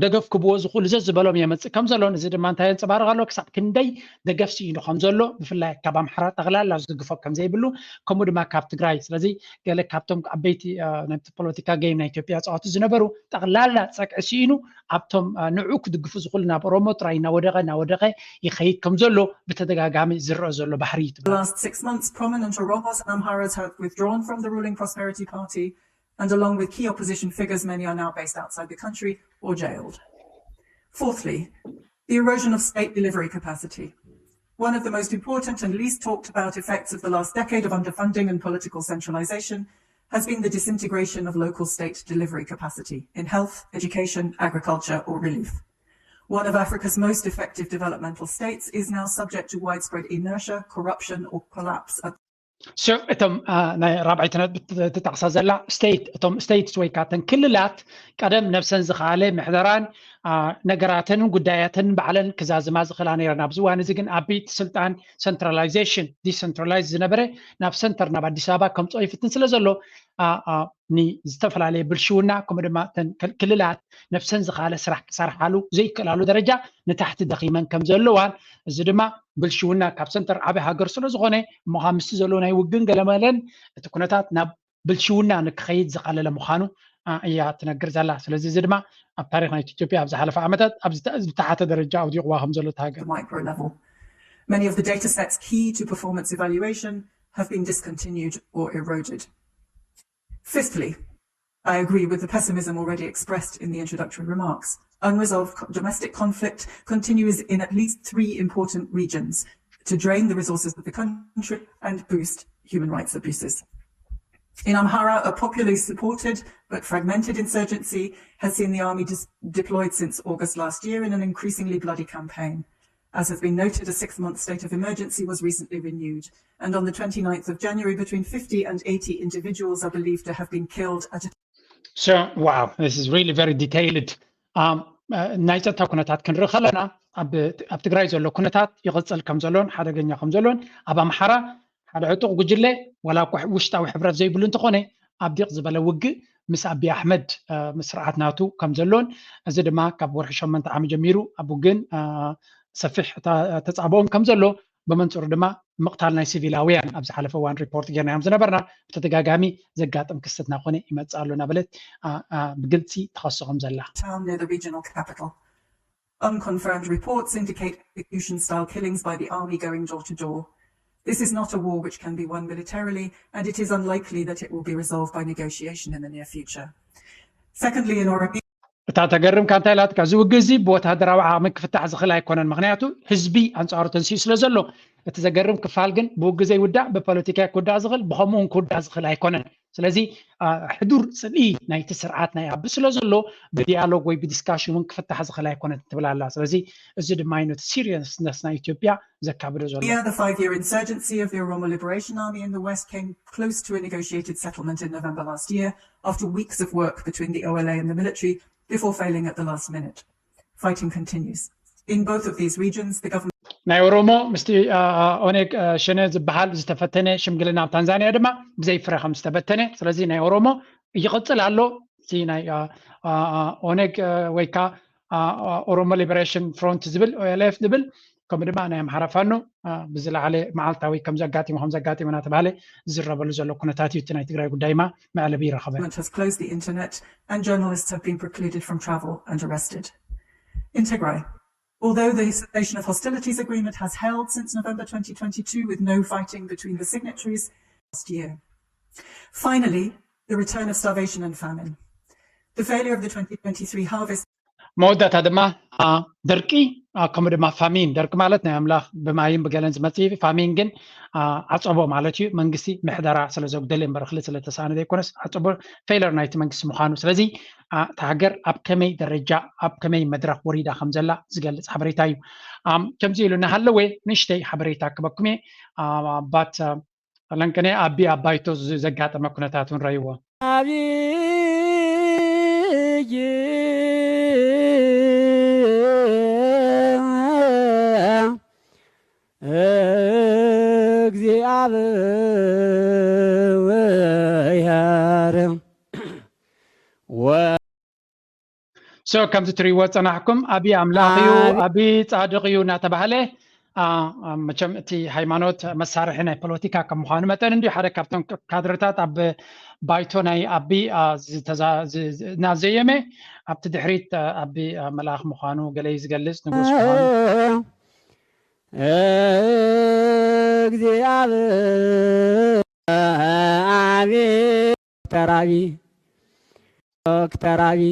ደገፍ ክብዎ ዝኽእሉ ዘዝበሎም የመፅእ ከም ዘሎን እዚ ድማ እንታይ የንፀባርቕ ኣሎ ክሳብ ክንደይ ደገፍ ስኢኑ ከም ዘሎ ብፍላይ ካብ ኣምሓራ ጠቕላላ ዝድግፎ ከም ዘይብሉ ከምኡ ድማ ካብ ትግራይ ስለዚ ገለ ካብቶም ዓበይቲ ናይቲ ፖለቲካ ገይም ናይ ኢትዮጵያ ፃወቲ ዝነበሩ ጠቕላላ ፀቅዒ ስኢኑ ኣብቶም ንዑ ክድግፉ ዝኽእሉ ናብ ኦሮሞ ጥራይ እናወደቐ እናወደቐ ይኸይድ ከም ዘሎ ብተደጋጋሚ ዝረአ ዘሎ ባህሪ እዩ ትብል። Last six months, prominent Oromos and Amharas have withdrawn from the ruling Prosperity Party, and along with key opposition figures, many are now based outside the country or jailed. Fourthly, the erosion of state delivery capacity. One of the most important and least talked about effects of the last decade of underfunding and political centralization has been the disintegration of local state delivery capacity in health, education, agriculture, or relief. One of Africa's most effective developmental states is now subject to widespread inertia, corruption, or collapse at So እቶም ናይ ራብዓይቲ ነጥቢ ትጠቕሳ ዘላ ስቴት እቶም ስቴትስ ወይ ከዓ ተን ክልላት ቀደም ነብሰን ዝኸኣለ ምሕደራን ነገራተንን ጉዳያተንን ባዕለን ክዛዝማ ዝኽእላ ነይረን። ኣብዚ እዋን እዚ ግን ዓበይቲ ስልጣን ሰንትራላይዜሽን ዲሰንትራላይዝ ዝነበረ ናብ ሰንተር ናብ ኣዲስ ኣበባ ከምፅኦ ይፍትን ስለ ዘሎ ንዝተፈላለየ ብልሽውና ከምኡ ድማ ክልላት ነብሰን ዝኸኣለ ስራሕ ክሰርሓሉ ዘይክእላሉ ደረጃ ንታሕቲ ደኺመን ከም ዘለዋን እዚ ድማ ብልሽውና ካብ ሰንተር ዓበይ ሃገር ስለ ዝኾነ እሞ ካብ ምስቲ ዘሎ ናይ ውግን ገለመለን እቲ ኩነታት ናብ ብልሽውና ንክኸይድ ዝቐለለ ምዃኑ እያ ትነግር ዘላ። ስለዚ እዚ ድማ ኣብ ታሪክ ናይ ኢትዮጵያ ኣብ ዝሓለፈ ዓመታት ኣብ ዝተሓተ ደረጃ ኣውዲቕዋ ከም ዘሎ ተሃገር። Many of the data sets key to performance evaluation have been discontinued or eroded. Fifthly, I agree with the pessimism already expressed in the introductory remarks. Unresolved domestic conflict continues in at least three important regions to drain the resources of the country and boost human rights abuses. In Amhara, a popularly supported but fragmented insurgency has seen the army deployed since August last year in an increasingly bloody campaign. As has been noted, a six-month state of emergency was recently renewed, and on the twenty-ninth of January, between fifty and eighty individuals are believed to have been killed at a So, wow, this is really very detailed. ናይ ጸጥታ ኩነታት ክንርኢ ከለና ኣብ ትግራይ ዘሎ ኩነታት ይቕጽል ከም ዘሎን ሓደገኛ ከም ዘሎን ኣብ ኣምሓራ ሓደ ዕጡቕ ጉጅለ ዋላ እኳ ውሽጣዊ ሕብረት ዘይብሉ እንተኾነ ኣብ ዲቕ ዝበለ ውግእ ምስ ኣቢ ኣሕመድ ምስ ስርዓት ናቱ ከም ዘሎን እዚ ድማ ካብ ወርሒ ሸሞንተ ዓመት ጀሚሩ ኣብ ውግእን ሰፊሕ ተጻብኦም ከም ዘሎ ብመንጽሩ ድማ ምቕታል ናይ ሲቪላውያን ኣብ ዝሓለፈ እዋን ሪፖርት ጌርናዮም ዝነበርና ብተደጋጋሚ ዘጋጥም ክስተት እናኾነ ይመጽእ ኣሎ እናበለት ብግልፂ ትኸሶ ከም ዘላ። Unconfirmed reports indicate execution-style killings by the army going door to door. This is not a war which can be won militarily, and it is unlikely that it will be resolved by negotiation in the near future. Secondly, in Oromia, እታ ተገርም ካንታ ኢላትካ እዚ ውግእ እዚ ብወታደራዊ ዓቕሚ ክፍታሕ ዝኽእል ኣይኮነን። ምክንያቱ ህዝቢ ኣንፃሩ ተንሲኡ ስለ ዘሎ እቲ ዘገርም ክፋል ግን ብውግእ ዘይውዳእ ብፖለቲካ ክውዳእ ዝኽእል ብኸምኡ እውን ክውዳእ ዝኽእል ኣይኮነን። ስለዚ ሕዱር ፅልኢ ናይቲ ስርዓት ናይ ኣቢ ስለ ዘሎ ብዲያሎግ ወይ ብዲስካሽን እውን ክፍታሕ ዝኽእል ኣይኮነን ትብል ኣላ። ስለዚ እዚ ድማ እዩ ነቲ ሲሪየስነስ ናይ ኢትዮጵያ ዘካብዶ ዘሎ። Here, the five-year insurgency of the Oromo Liberation Army in the West came close to a negotiated settlement in November last year after weeks of work between the O L A and the military before failing at the last minute. Fighting continues. In both of these regions, the government ናይ ኦሮሞ ምስቲ ኦነግ ሸነ ዝበሃል ዝተፈተነ ሽምግልና ኣብ ታንዛንያ ድማ ብዘይ ፍረ ከም ዝተበተነ፣ ስለዚ ናይ ኦሮሞ ይቕጽል ኣሎ። እቲ ናይ ኦነግ ወይ ከዓ ኦሮሞ ሊበሬሽን ፍሮንት ዝብል ኦኤልኤፍ ዝብል ከምኡ ድማ ናይ ኣምሓራ ፋኖ ብዝለዓለ መዓልታዊ ከም ዘጋጢሙ ከም ዘጋጢሙ እናተባሃለ ዝዝረበሉ ዘሎ ኩነታት እዩ እቲ ናይ ትግራይ ጉዳይ ድማ መዕለቢ ይረኸበ። Government has closed the internet and journalists have been precluded from travel and arrested. In Tigray, although the cessation of hostilities agreement has held since November twenty twenty-two with no fighting between the signatories last year. Finally, the return of starvation and famine. The failure of the twenty twenty-three harvest መወዳእታ ድማ ደርቂ ከምኡ ድማ ፋሚን፣ ደርቂ ማለት ናይ ኣምላኽ ብማይን ብገለን ዝመፅእ ፋሚን ግን ዓፀቦ ማለት እዩ። መንግስቲ ምሕደራ ስለ ዘጉደለ እምበር እኽሊ ስለ ተሳእነ ዘይኮነስ ዓፀቦ ፌለር ናይቲ መንግስቲ ምዃኑ። ስለዚ እታ ሃገር ኣብ ከመይ ደረጃ ኣብ ከመይ መድረኽ ወሪዳ ከም ዘላ ዝገልፅ ሓበሬታ እዩ። ከምዚ ኢሉ እናሃለወ ንእሽተይ ሓበሬታ ክበኩም እየ። ኣባት ለንቅነ ኣቢ ኣብ ባይቶ ዘጋጠመ ኩነታት እውን ረእይዎ። ኣብይ እግዚኣብሔር ወ So ከምዚ ትሪእዎ ዝፀናሕኩም ኣቢ ኣምላኽ እዩ፣ ኣቢ ፃድቕ እዩ እናተባህለ መቸም እቲ ሃይማኖት መሳርሒ ናይ ፖለቲካ ከም ምዃኑ መጠን እንዲሁ ሓደ ካብቶም ካድረታት ኣብ ባይቶ ናይ ኣቢ እናዘየመ ኣብቲ ድሕሪት ኣቢ መልኣኽ ምዃኑ ገለ ዝገልፅ ንጉስ ምዃኑ እግዚኣብሔር ኣቢ ተራቢ ዶክተር ኣቢ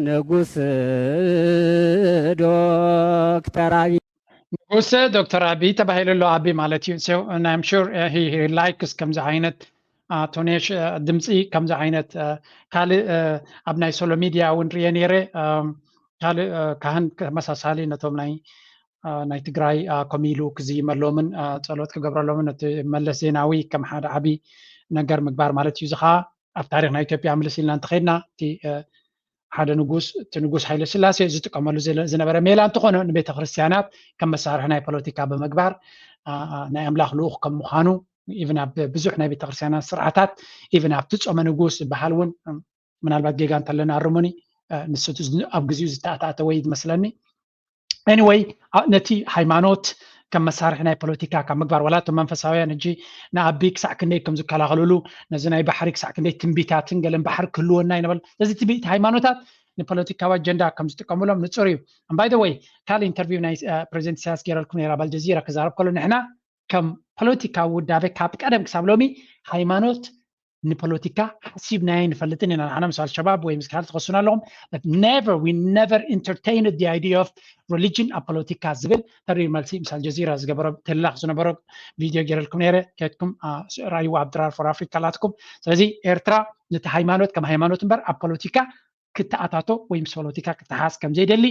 ንጉስ ዶክተር ኣቢ ውሰ ዶክተር ኣቢ ተባሂሉ ኣሎ። ኣቢ ማለት እዩ። So I'm sure he likes ከምዚ ዓይነት ቶኔሽ ድምፂ ከምዚ ዓይነት ካልእ ኣብ ናይ ሶሎ ሚድያ እውን ርየ ነይረ። ካልእ ካህን ተመሳሳሊ ነቶም ናይ ናይ ትግራይ ከምኡ ኢሉ ክዝይመሎምን ጸሎት ክገብረሎምን እቲ መለስ ዜናዊ ከም ሓደ ዓቢ ነገር ምግባር ማለት እዩ። እዚ ከዓ ኣብ ታሪክ ናይ ኢትዮጵያ ምልስ ኢልና እንተኸድና እቲ ሓደ ንጉስ እቲ ንጉስ ሃይለ ስላሴ ዝጥቀመሉ ዝነበረ ሜላ እንተኾነ ንቤተ ክርስቲያናት ከም መሳርሒ ናይ ፖለቲካ ብምግባር ናይ ኣምላኽ ልኡኽ ከም ምዃኑ ኢቭን ኣብ ብዙሕ ናይ ቤተክርስትያናት ስርዓታት ኢቭን ኣብቲ ጾመ ንጉስ ዝበሃል እውን ምናልባት ጌጋ እንተለና ኣርሙኒ ንሱ ኣብ ግዜኡ ዝተኣታተ ወይ ዝመስለኒ anyway ነቲ ሃይማኖት ከም መሳርሒ ናይ ፖለቲካ ካብ ምግባር ዋላ እቶም መንፈሳውያን ሕጂ ንኣቢ ክሳዕ ክንደይ ከም ዝከላኸልሉ ነዚ ናይ ባሕሪ ክሳዕ ክንደይ ትንቢታትን ገለን ባሕሪ ክህልወና ይነበል እዚ ትንቢት ሃይማኖታት ንፖለቲካዊ ኣጀንዳ ከም ዝጥቀምሎም ንፁር እዩ by the way ካልእ ኢንተርቪው ናይ ፕሬዚደንት ኢሳያስ ገይረልኩም ነራ ኣብ ኣልጀዚራ ክዛረብ ከሎ ንሕና ከም ፖለቲካዊ ውዳበ ካብ ቀደም ክሳብ ሎሚ ሃይማኖት ንፖለቲካ ሓሲብናዮ ንፈልጥን ኢና ንዓና ምስ ኣልሸባብ ወይ ምስ ካልእ ትኸሱና ኣለኹም but never we never entertained the idea of religion ኣብ ፖለቲካ ዝብል ተሪር መልሲ ምስ ኣልጀዚራ ዝገበሮ ተላኽ ዝነበሮ ቪድዮ ገይረልኩም ነይረ ከድኩም ራይዋ ኣብ ድራር for Africa ኣላትኩም ስለዚ ኤርትራ ነቲ ሃይማኖት ከም ሃይማኖት እምበር ኣብ ፖለቲካ ክተኣታቶ ወይ ምስ ፖለቲካ ክተሓዝ ከም ዘይደሊ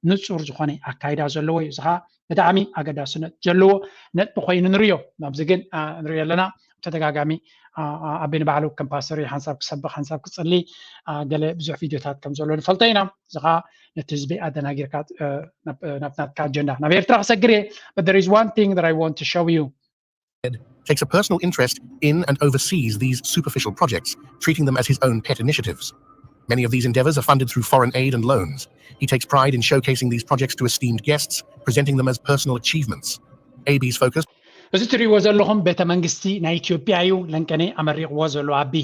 ንፁር ዝኾነ ኣካይዳ ዘለዎ እዩ እዚ ከዓ ብጣዕሚ ኣገዳስነት ዘለዎ ነጥቢ ኮይኑ ንሪዮ ኣብዚ ግን ንሪኦ ኣለና ተደጋጋሚ ኣቤ ንባዕሉ ከም ፓስተር ሓንሳብ ክሰብኽ ሓንሳብ ክፅሊ ገለ ብዙሕ ቪድዮታት ከም ዘሎ ንፈልጦ ኢና እዚ ከዓ ነቲ ህዝቢ ኣደናጊርካ ናብ ናትካ ኣጀንዳ ናብ ኤርትራ ክሰግር እየ but there is one thing that I want to show you takes a personal interest in and oversees these superficial projects, treating them as his own pet initiatives. Many of these endeavors are funded through foreign aid and loans. He takes pride in showcasing these projects to esteemed guests, presenting them as personal achievements. A B's focus እዚ ትሪእዎ ዘለኹም ቤተ መንግስቲ ናይ ኢትዮጵያ እዩ ለንቀኔ ኣመሪቕዎ ዘሎ ኣቢ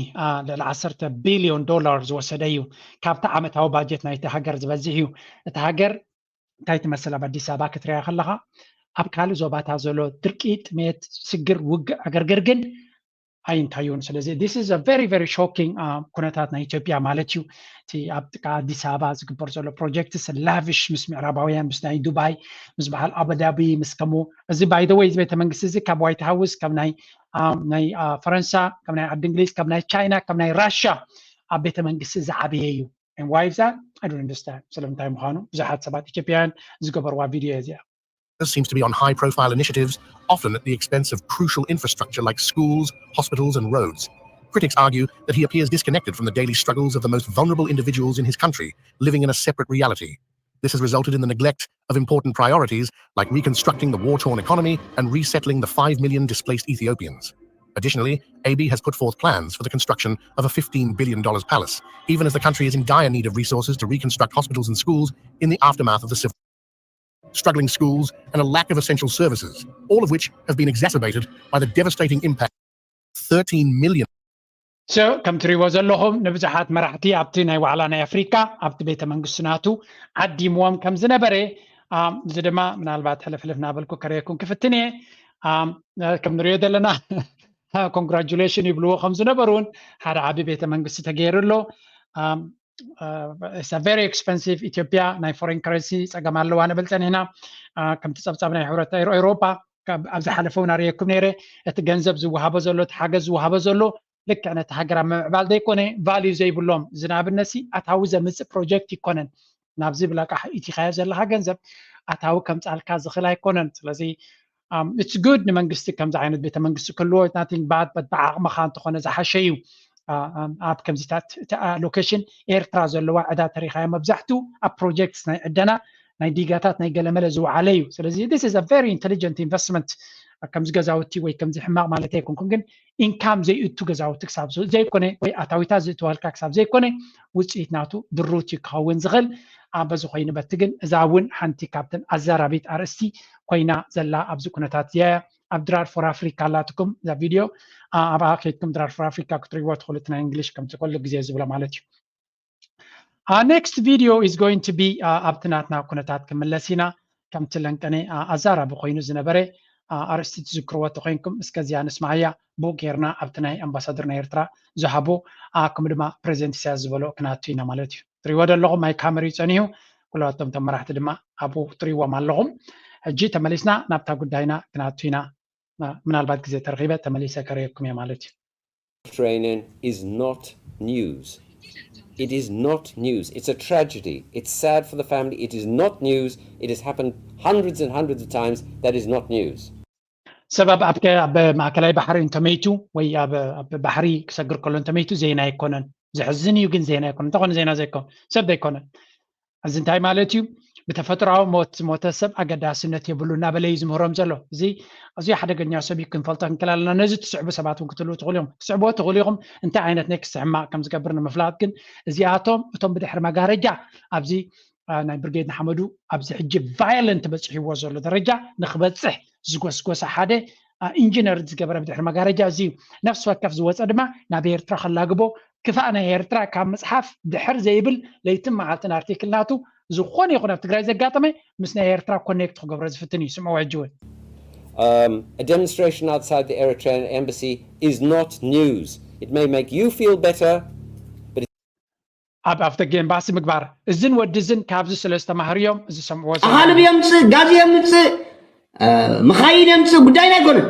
ልዕሊ ዓሰርተ ቢልዮን ዶላር ዝወሰደ እዩ ካብቲ ዓመታዊ ባጀት ናይቲ ሃገር ዝበዝሕ እዩ እቲ ሃገር እንታይ ትመስል ኣብ ኣዲስ ኣበባ ክትሪያ ከለኻ ኣብ ካልእ ዞባታት ዘሎ ድርቂ ጥሜት ስግር ውግእ ዕግርግር ግን ኣይንታዩን ስለዚ this is a very very shocking ኩነታት ናይ ኢትዮጵያ ማለት እዩ እቲ ኣብ ጥቃ ኣዲስ ኣበባ ዝግበር ዘሎ projects lavish ምስ ምዕራባውያን ምስ ናይ ዱባይ ምስ በዓል ኣቡዳቢ ምስ ከምኡ እዚ by the way እዚ ቤተ መንግስቲ እዚ ካብ ዋይት ሃውስ ካብ ናይ ናይ ፈረንሳ ካብ ናይ ዓዲ እንግሊዝ ካብ ናይ ቻይና ካብ ናይ ራሻ ኣብ ቤተ መንግስቲ ዝዓበየ እዩ and why is that I don't understand ስለምንታይ ምዃኑ ብዙሓት ሰባት ኢትዮጵያውያን ዝገበርዋ ቪድዮ እዚኣ seems to be on high profile initiatives, often at the expense of crucial infrastructure like schools, hospitals, and roads. Critics argue that he appears disconnected from the daily struggles of the most vulnerable individuals in his country, living in a separate reality. This has resulted in the neglect of important priorities like reconstructing the war torn economy and resettling the five million displaced Ethiopians. Additionally, A B has put forth plans for the construction of a fifteen billion dollars palace, even as the country is in dire need of resources to reconstruct hospitals and schools in the aftermath of the civil struggling schools, and a lack of essential services, all of which have been exacerbated by the devastating impact. thirteen million. So ከም ትሪእዎ ዘለኹም ንብዙሓት መራሕቲ ኣብቲ ናይ ዋዕላ ናይ ኣፍሪካ ኣብቲ ቤተ መንግስቲ ናቱ ዓዲምዎም ከም ዝነበረ እዚ ድማ ምናልባት ሕልፍልፍ ናበልኩ ከርእየኩም ክፍትን እየ ከም ንሪኦ ዘለና congratulation ይብልዎ ከም ዝነበሩ እውን ሓደ ዓቢ ቤተ መንግስቲ ተገይሩ ኣሎ it's a very expensive ኢትዮጵያ ናይ foreign currency ፀገም ኣለዋ ንብል ፀኒሕና ከምቲ ፀብፃብ ናይ ሕብረት ኤውሮፓ ኣብ ዝሓለፈ እውን ኣርእየኩም ነይረ እቲ ገንዘብ ዝወሃቦ ዘሎ እቲ ሓገዝ ዝወሃቦ ዘሎ ልክዕ ነቲ ሃገር ኣብ ምምዕባል ዘይኮነ value ዘይብሎም እዚ ንኣብነት ኣታዊ ዘምፅእ project ይኮነን ናብዚ ብላቃሕ ኢቲኻዮ ዘለካ ገንዘብ ኣታዊ ከምፃልካ ዝኽእል ኣይኮነን ስለዚ it's good ንመንግስቲ ከምዚ ዓይነት ቤተ መንግስቲ ክህልዎ nothing bad but ብዓቕምኻ እንተኾነ ዝሓሸ እዩ ኣብ ከምዚታት እቲ location ኤርትራ ዘለዋ ዕዳ ተሪኻዮ መብዛሕትኡ ኣብ projects ናይ ዕደና ናይ ዲጋታት ናይ ገለመለ ዝወዓለ እዩ ስለዚ this is a very intelligent investment ከምዚ ገዛውቲ ወይ ከምዚ ሕማቕ ማለት ኣይኮንኩም ግን income ዘይእቱ ገዛውቲ ክሳብ ዘይኮነ ወይ ኣታዊታት ዝእትወልካ ክሳብ ዘይኮነ ውፅኢት ናቱ ድሩት እዩ ክኸውን ዝኽእል በዚ ኮይኑ በቲ ግን እዛ እውን ሓንቲ ካብተን ኣዛራቢት ኣርእስቲ ኮይና ዘላ ኣብዚ ኩነታት እዚያ ኣብ ድራር for Africa ኣላትኩም እዛ ቪድዮ ኣብኣ ከይድኩም ድራር for Africa ክትሪእዎ ትኽእሉ ናይ እንግሊሽ ከምቲ ኩሉ ግዜ ዝብሎ ማለት እዩ next video is going to be ኣብቲ ናትና ኩነታት ክምለስ ኢና ከምቲ ለንቀነ ኣዛራቢ ኮይኑ ዝነበረ ኣርእስቲ ትዝክርዎ ተኮይንኩም እስከዚኣ ንስማዓያ ብኡ ጌርና ኣብቲ ናይ ኣምባሳደር ናይ ኤርትራ ዝሃቦ ከምኡ ድማ ፕሬዚደንት ኢሳያስ ዝበሎ ክናቱ ኢና ማለት እዩ ትሪእዎ ዘለኹም ማይ ካመር እዩ ፀኒሁ ኩላቶም ቶም መራሕቲ ድማ ኣብኡ ትሪእዎም ኣለኹም ሕጂ ተመሊስና ናብታ ጉዳይና ክናቱ ኢና። ምናልባት ግዜ ተረኺበ ተመሊሰ ከርእየኩም እየ ማለት እዩ። Mediterranean is not news. It is not news. It's a tragedy. It's sad for the family. It is not news. It has happened hundreds and hundreds of times. That is not news. ሰበብ ኣብ ማእከላይ ባሕሪ እንተመይቱ ወይ ኣብ ባሕሪ ክሰግር ከሎ እንተመይቱ ዜና ኣይኮነን። ዘሕዝን እዩ ግን ዜና ኣይኮነን። እንተኾነ ዜና ዘይኮን ሰብ ዘይኮነን። እዚ እንታይ ማለት እዩ? ብተፈጥሮኣዊ ሞት ዝሞተ ሰብ ኣገዳስነት የብሉ እናበለ እዩ ዝምህሮም ዘሎ። እዚ ኣዝዩ ሓደገኛ ሰብ እዩ። ክንፈልጦ ክንክእል ኣለና። ነዚ ትስዕቡ ሰባት እውን ክትህልዉ ትኽእሉ ኢኹም። ክትስዕብዎ ትኽእሉ ኢኹም። እንታይ ዓይነት ኔክስት ሕማቕ ከም ዝገብር ንምፍላጥ ግን እዚኣቶም እቶም ብድሕሪ መጋረጃ ኣብዚ ናይ ብርጌድ ንሓመዱ ኣብዚ ሕጂ ቫዮለንት በፂሕዎ ዘሎ ደረጃ ንክበፅሕ ዝጎስጎሰ ሓደ ኢንጂነር ዝገበረ ብድሕሪ መጋረጃ እዚ እዩ። ነፍሲ ወከፍ ዝወፀ ድማ ናብ ኤርትራ ከላግቦ ክፋእ ናይ ኤርትራ ካብ ምፅሓፍ ድሕር ዘይብል ለይትን መዓልትን ኣርቲክል ናቱ ዝኾነ ይኹን ኣብ ትግራይ ዘጋጠመ ምስ ናይ ኤርትራ ኮኔክት ክገብሮ ዝፍትን እዩ። ስምዕዎ ሕጂ እውን Um, a demonstration outside the Eritrean embassy is not news. It may make you feel better, but ኣብ ኣፍደገ ኤምባሲ ምግባር እዝን ወዲ እዝን ካብዚ ስለ ዝተማህሩ እዮም ዝሰምዕዎ ዘለዉ። ኣኻልብ የምፅእ፣ ጋዝ የምፅእ፣ እ፣ መኻይን የምፅእ ጉዳይና ኣይኮነን።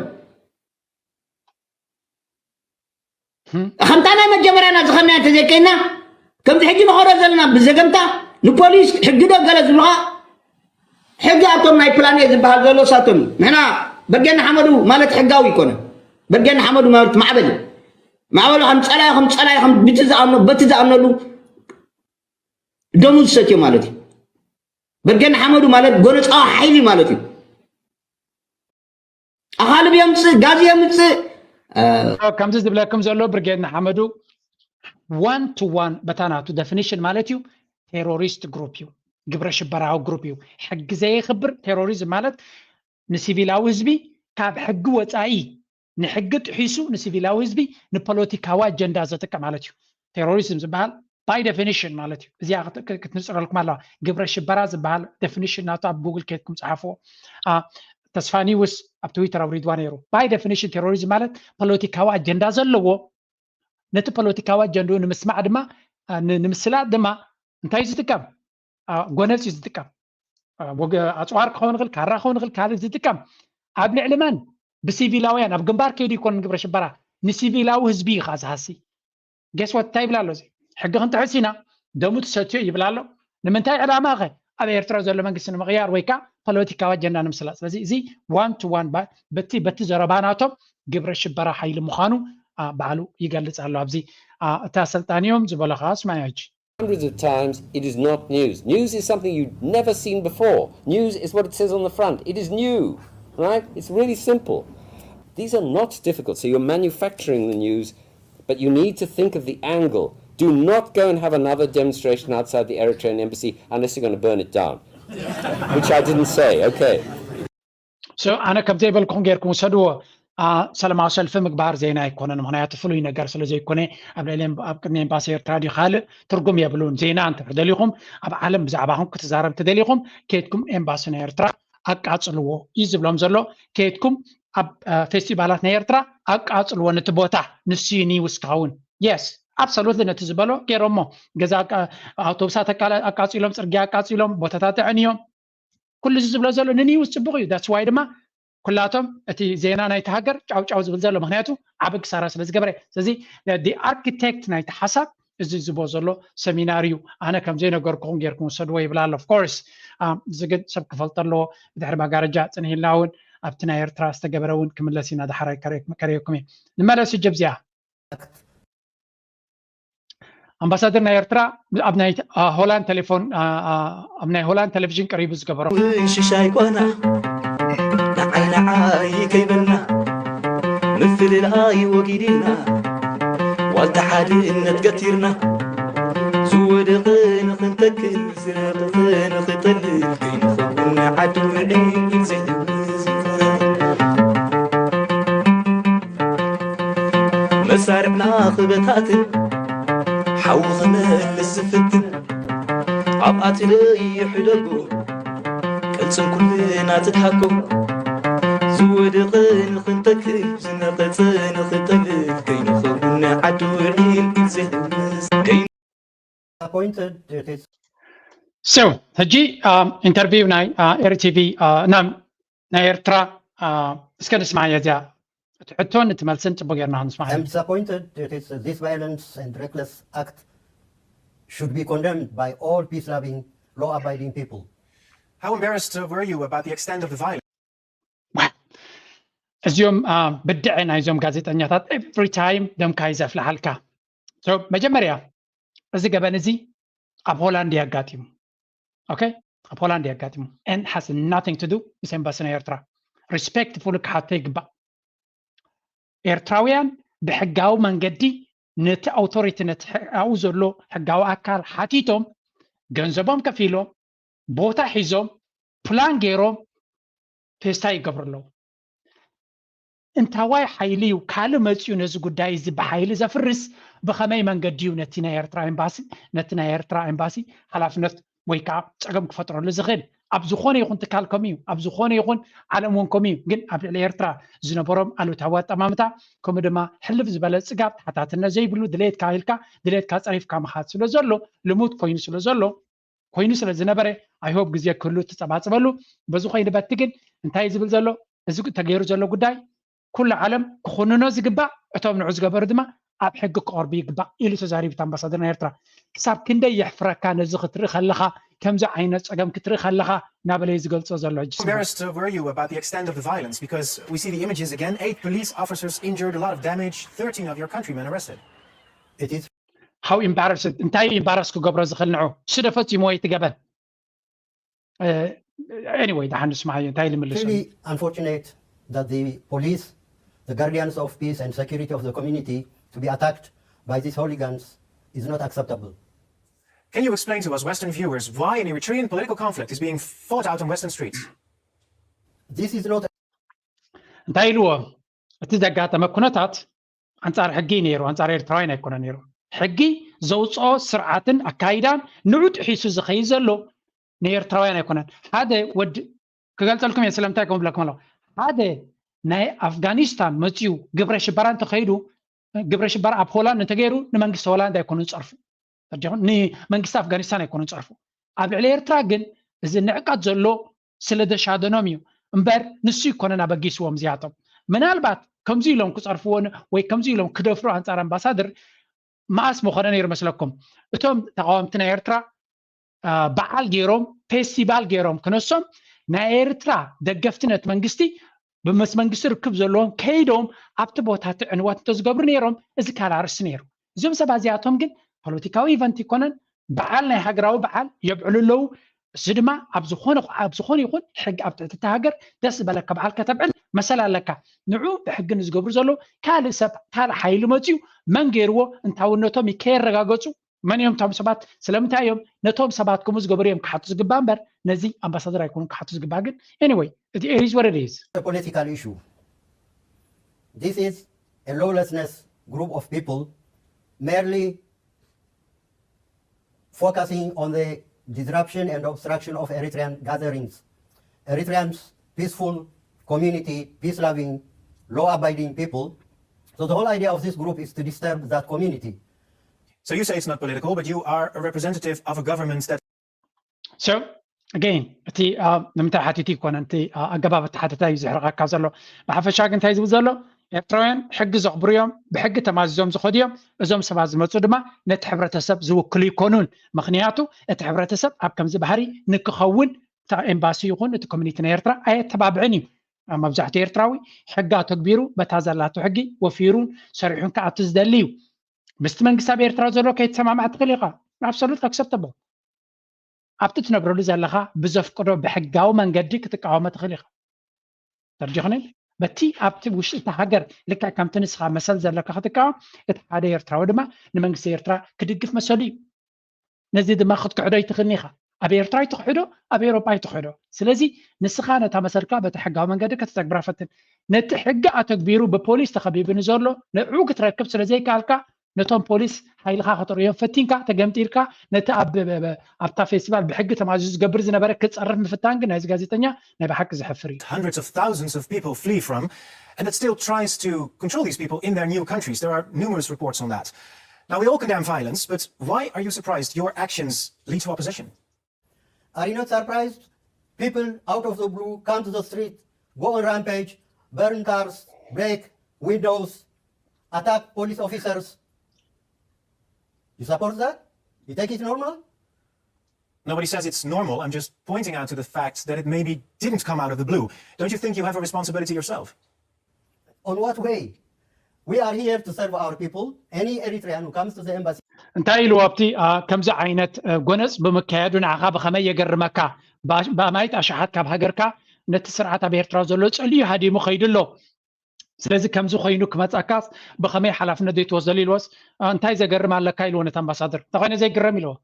ከምታ ናይ መጀመርያና ዝኸድናዮ እንተዘይከይና ከምዚ ሕጂ ንኸዶ ዘለና ብዘገምታ ንፖሊስ ሕጊ ዶ ገለ ዝብሉኻ ሕጊ ኣቶም ናይ ፕላን ኤ ዝበሃል ዘሎ ሳቶም እዩ። ንሕና በርጌድ ንሓመዱ ማለት ሕጋዊ ኣይኮነን። በርጌድ ንሓመዱ ማለት ማዕበል እዩ። ማዕበሉ ከም ጸላኢ ከም ጸላኢ ከም ብቲ ዝኣምኖ በቲ ዝኣምነሉ ደሙ ዝሰትዮ ማለት እዩ። በርጌድ ንሓመዱ ማለት ጎነጻዊ ሓይሊ ማለት እዩ። ኣኻልብ የምፅእ፣ ጋዝ የምፅእ። እ፣ ከምዚ ዝብለኩም ዘሎ ብርጌድ ንሓመዱ ዋን ቱ ዋን በታ ናቱ ደፊኒሽን ማለት እዩ ቴሮሪስት ግሩፕ እዩ፣ ግብረ ሽበራዊ ግሩፕ እዩ። ሕጊ ዘየኽብር ቴሮሪዝም ማለት ንሲቪላዊ ህዝቢ ካብ ሕጊ ወፃኢ ንሕጊ ጥሒሱ ንሲቪላዊ ህዝቢ ንፖለቲካዊ ኣጀንዳ ዘጥቀም ማለት እዩ። ቴሮሪዝም ዝበሃል ባይ ደፊኒሽን ማለት እዩ። እዚኣ ክት- ክት- ክትንፅረልኩም ኣለዋ። ግብረ ሽበራ ዝበሃል ደፊኒሽን ናቱ ኣብ ጉግል ኬድኩም ፀሓፍዎ። አ፣ ተስፋ ኒውስ ኣብ ትዊተር ኣውሪድዋ ነይሩ። ባይ ደፊኒሽን ቴሮሪዝም ማለት ፖለቲካዊ ኣጀንዳ ዘለዎ ነቲ ፖለቲካዊ ኣጀንድኡ ንምስማዕ ድማ አ፣ ን- ንምስላጥ ድማ እንታይ እዩ ዝጥቀም? አ፣ ጎነፅ እዩ ዝጥቀም። አ፣ ወገ- ኣፅዋር ክኸውን ይኽእል፣ ካራ ክኸውን ይኽእል፣ ካልእ ዝጥቀም ኣብ ልዕሊ መን? ብሲቪላውያን ኣብ ግንባር ከይዱ ይኮን ግብረ ሽበራ ንሲቪላዊ ህዝቢ እዩ ከዓ ዝሃሲ። ጌስ ዋት እንታይ ይብል ኣሎ እዚ ሕጊ ክንጥሕስ ኢና ደሙ ትሰትዮ ይብል ኣሎ። ንምንታይ ዕላማ ኸ? ኣብ ኤርትራ ዘሎ መንግስቲ ንምቕያር ወይ ከዓ ፖለቲካዊ ኣጀንዳ ንምስላጥ። ስለዚ እዚ ዋን ቱ ዋን በቲ በቲ ዘረባ ናቶም ግብረ ሽበራ ሓይሊ ምዃኑ አ፣ ባዕሉ ይገልጽ ኣሎ። ኣብዚ አ፣ እቲ ኣሰልጣኒ እዮም ዝበሎ ከዓ ስማያጅ Hundreds of times, it is not news. News is something you've never seen before. News is what it says on the front. It is new, right? It's really simple. These are not difficult. So you're manufacturing the news, but you need to think of the angle. Do not go and have another demonstration outside the Eritrean embassy unless you're going to burn it down, which I didn't say. Okay. So ኣነ ከም ዘይበልኩም ጌርኩም ውሰድዎ። አ፣ ሰላማዊ ሰልፊ ምግባር ዜና ኣይኮነን። ምክንያቱ ፍሉይ ነገር ስለ ዘይኮነ ኣብ ልዕሊ ኣብ ቅድሚ ኤምባሲ ኤርትራ ድዩ ካልእ ትርጉም የብሉን። ዜና እንተ ደሊኹም ኣብ ዓለም ብዛዕባኹም ክትዛረብ እንተ ደሊኹም ከይድኩም ኤምባሲ ናይ ኤርትራ ኣቃጽልዎ እዩ ዝብሎም ዘሎ። ከይድኩም ኣብ አ፣ ፌስቲቫላት ናይ ኤርትራ ኣቃጽልዎ ነቲ ቦታ ንሱ እዩ ኒውስ ክኸውን። የስ ኣብሶሉትሊ ነቲ ዝበሎ ገይሮሞ ገዛ ኣቃ- ኣውቶቡሳት ኣቃ- ኣቃጺሎም፣ ጽርግያ ኣቃጺሎም፣ ቦታታት ኣዕንዮም። ኩሉ እዚ ዝብሎ ዘሎ ንኒውስ ጽቡቕ እዩ። ዳትስ ዋይ ድማ ኩላቶም እቲ ዜና ናይቲ ሃገር ጫው ጫው ዝብል ዘሎ ምክንያቱ ዓቢ ክሳራ ስለ ዝገበረ። ስለዚ ኣርኪቴክት ናይቲ ሓሳብ እዚ ዝቦ ዘሎ ሰሚናር እዩ። ኣነ ከም ዘይነገርኩኹም ጌርኩም ውሰድዎ ይብል ኣሎ። ኦፍኮርስ እዚ ግን ሰብ ክፈልጦ ኣለዎ። ብድሕሪ መጋረጃ ጽንሂልና እውን ኣብቲ ናይ ኤርትራ ዝተገበረ እውን ክምለስ ኢና። ዳሕራይ ከርእየኩም እየ። ንመለስ ሕጂ ኣብዚኣ ኣምባሳደር ናይ ኤርትራ ኣብ ናይ ሆላንድ ቴሌፎን ኣብ ናይ ሆላንድ ቴሌቪዥን ቀሪቡ ዝገበሮ ሽሻይ ኳና ንዓይ ንዓይ ከይበልና ምፍልላይ ወጊድና ዋልታ ሓድነት ገቲርና ዝወደቐ ንኽንተክል ዝረቐቐ ንኽጠልል ከይንኸውን ዓዲ ውዒ ኢል ዘይሕውስ መሳርዕና ክበታትን ሓዊ ክመልስ ዝፍትን ኣብ ኣትለይ ሕደጎ ቅልጽም ኩልና ትድሃኮ ዝወደቐ ንኽንተክብ ዝነቐጸ ንኽጠልል ከይንኸውን ዓዲ ውዒል ኢል ዘይሕውስ ከይ appointed it is So ሕጂ ኢንተርቪው ናይ ኤርቲቪ ናይ ኤርትራ እስከ ንስማዕ እያ እዚኣ። እቲ ሕቶን እቲ መልስን ጽቡቅ ጌርና ንስማዕ። I'm disappointed that it's, this violence and reckless act should be condemned by all peace-loving, law-abiding people. How embarrassed uh, were you about the extent of the violence? እዚኦም ብድዐ ናይዞም ጋዜጠኛታት every time ደምካ ይዘፍልሓልካ። መጀመርያ እዚ ገበን እዚ ኣብ ሆላንድ የጋጢሙ። ኦኬ፣ ኣብ ሆላንድ የጋጢሙ and has nothing to do ምስ ኤምባሲ ናይ ኤርትራ። ሪስፔክትፉል ክሓቶ ይግባእ። ኤርትራውያን ብሕጋዊ መንገዲ ነቲ ኣውቶሪቲ ነቲ ኣብኡ ዘሎ ሕጋዊ ኣካል ሓቲቶም ገንዘቦም ከፊሎም ቦታ ሒዞም ፕላን ገይሮም ፌስታ ይገብሩ ኣለዉ። እንታዋይ ሓይሊ እዩ ካልእ መፂኡ ነዚ ጉዳይ እዚ ብሓይሊ ዘፍርስ? ብኸመይ መንገዲ እዩ ነቲ ናይ ኤርትራ ኤምባሲ ነቲ ናይ ኤርትራ ኤምባሲ ሓላፍነት ወይ ከዓ ፀገም ክፈጥረሉ ዝኽእል? ኣብ ዝኾነ ይኹን ትካል ከምኡ እዩ፣ ኣብ ዝኾነ ይኹን ዓለም እውን ከምኡ እዩ። ግን ኣብ ልዕሊ ኤርትራ ዝነበሮም ኣሉታዊ ኣጠማምታ ከምኡ ድማ ሕልፍ ዝበለ ፅጋብ ተሓታትነት ዘይብሉ ድሌትካ ኢልካ ድሌትካ ፀሪፍካ ምኻድ ስለ ዘሎ ልሙድ ኮይኑ ስለ ዘሎ ኮይኑ ስለ ዝነበረ I hope ግዜ ክህሉ ትፀባፅበሉ። በዚ ኮይኑ በቲ ግን እንታይ ዝብል ዘሎ እዚ ተገይሩ ዘሎ ጉዳይ ኩሉ ዓለም ክኹንኖ ዝግባእ እቶም ንዑ ዝገበሩ ድማ ኣብ ሕጊ ክቐርቡ ይግባእ ኢሉ ተዛሪቡ እቲ ኣምባሳደር ናይ ኤርትራ። ክሳብ ክንደይ የሕፍረካ ነዚ ክትርኢ ከለኻ ከምዚ ዓይነት ፀገም ክትርኢ ከለኻ እናበለ እዩ ዝገልፆ ዘሎ ሕጂ ስማ። Embarrassed uh, were you about the extent of the violence? Because we see the images again. Eight police officers injured, a lot of damage, thirteen of your countrymen arrested. It is How embarrassed እንታይ ኢምባረስ ክገብሮ ዝኽእል ንዑ ስደ ፈፂሞ ወይ ትገበን anyway ደሓን ንስማዓዮ እንታይ ልምልሶ really unfortunate that the police, the guardians of peace and security of the community, to be attacked by these hooligans is not acceptable. Can you explain to us Western viewers why an Eritrean political conflict is being fought out on Western streets? This is not እንታይ ኢልዎ? እቲ ዘጋጠመ ኩነታት ኣንጻር ሕጊ ነይሩ፣ ኣንጻር ኤርትራውያን ኣይኮነ ነይሩ። ሕጊ ዘውፅኦ ስርዓትን ኣካይዳን ንዑ ጥሒሱ ዝኸይድ ዘሎ ንኤርትራውያን ኣይኮነን። ሓደ ወዲ ክገልፀልኩም እየ ስለምንታይ ከም ብለኩም ኣለኹ። ሓደ ናይ ኣፍጋኒስታን መፅዩ ግብረ ሽበራ እንተኸይዱ ግብረ ሽበራ ኣብ ሆላንድ እንተገይሩ ንመንግስቲ ሆላንድ ኣይኮኑን ፀርፉ ንመንግስቲ ኣፍጋኒስታን ኣይኮኑን ፀርፉ። ኣብ ልዕሊ ኤርትራ ግን እዚ ንዕቀት ዘሎ ስለ ዘሻደኖም እዩ እምበር ንሱ ይኮነን ኣበጊስዎም እዚኣቶም። ምናልባት ከምዚ ኢሎም ክፀርፍዎ ወይ ከምዚ ኢሎም ክደፍሩ ኣንፃር ኣምባሳደር መኣስ ምኾነ ነይሩ መስለኩም? እቶም ተቃወምቲ ናይ ኤርትራ በዓል ገይሮም ፌስቲቫል ገይሮም ክነሶም ናይ ኤርትራ ደገፍቲ ነቲ መንግስቲ ምስ መንግስቲ ርክብ ዘለዎም ከይዶም ኣብቲ ቦታ እቲ ዕንወት እንተዝገብሩ ነይሮም እዚ ካልእ ኣርእስቲ ነይሩ። እዞም ሰባት እዚኣቶም ግን ፖለቲካዊ ኢቨንት ይኮነን በዓል ናይ ሃገራዊ በዓል የብዕሉ ኣለዉ። እዚ ድማ ኣብ ዝኾነ ኣብ ዝኾነ ይኹን ሕጊ ኣብ ትሕቲ እቲ ሃገር ደስ ዝበለካ በዓል ከተብዕል መሰል ኣለካ። ንዑ ብሕጊ ንዝገብሩ ዘለዉ ካልእ ሰብ ካልእ ሓይሊ መፅዩ መን ገይርዎ እንታውነቶም ከየረጋገፁ መን እዮም እቶም ሰባት ስለምንታይ እዮም ነቶም ሰባት ከምኡ ዝገበሩ እዮም ክሓቱ ዝግባእ እምበር ነዚ ኣምባሳደር ኣይኮኑን ክሓቱ ዝግባእ። ግን anyway it is what it is. A political issue. This is a lawlessness group of people merely focusing on the disruption and obstruction of Eritrean gatherings. Eritreans, peaceful community, peace-loving, law-abiding people. So the whole idea of this group is to disturb that community. So you say it's not political, but you are a representative of a government that So again እቲ ንምንታይ ሓቲቱ ይኮነ እቲ ኣገባብ ኣተሓተታ እዩ ዝሕርቐካ ዘሎ። ብሓፈሻ ግን እንታይ ዝብል ዘሎ ኤርትራውያን ሕጊ ዘኽብሩ እዮም፣ ብሕጊ ተማዚዞም ዝኸዱ እዮም። እዞም ሰባት ዝመፁ ድማ ነቲ ሕብረተሰብ ዝውክሉ ይኮኑን። ምክንያቱ እቲ ሕብረተሰብ ኣብ ከምዚ ባህሪ ንክኸውን እታ ኤምባሲ ይኹን እቲ ኮሚኒቲ ናይ ኤርትራ ኣየተባብዕን እዩ። መብዛሕትኡ ኤርትራዊ ሕጊ ኣተግቢሩ በታ ዘላቶ ሕጊ ወፊሩን ሰሪሑን ክኣቱ ዝደሊ እዩ። ምስቲ መንግስቲ ኣብ ኤርትራ ዘሎ ከይተሰማማዕ ትኽእል ኢኻ። Absolutely acceptable። ኣብቲ ትነብረሉ ዘለኻ ብዘፍቅዶ ብሕጋዊ መንገዲ ክትቃወሞ ትኽእል ኢኻ። ተርዲኽኒ በቲ ኣብቲ ውሽጢ እቲ ሃገር ልክዕ ከምቲ ንስኻ መሰል ዘለካ ክትቃወም እቲ ሓደ ኤርትራዊ ድማ ንመንግስቲ ኤርትራ ክድግፍ መሰሉ እዩ። ነዚ ድማ ክትክሕዶ ኣይትኽእልን ኢኻ። ኣብ ኤርትራ ኣይትኽሕዶ፣ ኣብ ኤውሮጳ ኣይትኽሕዶ። ስለዚ ንስኻ ነታ መሰልካ በቲ ሕጋዊ መንገዲ ከተተግብራ ፈትን። ነቲ ሕጊ ኣተግቢሩ ብፖሊስ ተኸቢቡ ንዘሎ ንዕኡ ክትረክብ ስለ ዘይከኣልካ ነቶም ፖሊስ ሓይልኻ ከተርእዮም ፈቲንካ ተገምጢልካ ነቲ ኣብ ኣብታ ፌስቲቫል ብሕጊ ተማዚዙ ዝገብር ዝነበረ ክፀርፍ ምፍታን ግን ናይዚ ጋዜጠኛ ናይ ብሓቂ ዘሕፍር እዩ። Hundreds of thousands of people flee from and that still tries to control these people in their new countries. There are numerous reports on that. Now, we all condemn violence, but why are you surprised your actions lead to opposition? Are you not surprised? People out of the blue come to the street, go on rampage, burn cars, break windows, attack police officers. You support that? You take it normal? Nobody says it's normal. I'm just pointing out to the fact that it maybe didn't come out of the blue. Don't you think you have a responsibility yourself? On what way? We are here to serve our people. Any Eritrean who comes to the embassy እንታይ ኢሉ ኣብቲ ከምዚ ዓይነት ጎነፅ ብምካየዱ ንዓኻ ብኸመይ የገርመካ? ብኣማይት ኣሽሓት ካብ ሃገርካ ነቲ ስርዓት ኣብ ኤርትራ ዘሎ ፀሊዩ ሃዲሙ ከይዱ ኣሎ። ስለዚ ከምዚ ኮይኑ ክመፀካስ ብኸመይ ሓላፍነት ዘይትወስደሉ ኢልዎስ እንታይ ዘገርም ኣለካ ኢልዎ ነቲ ኣምባሳደር። እንተኾይነ ዘይግረም ኢልዎ።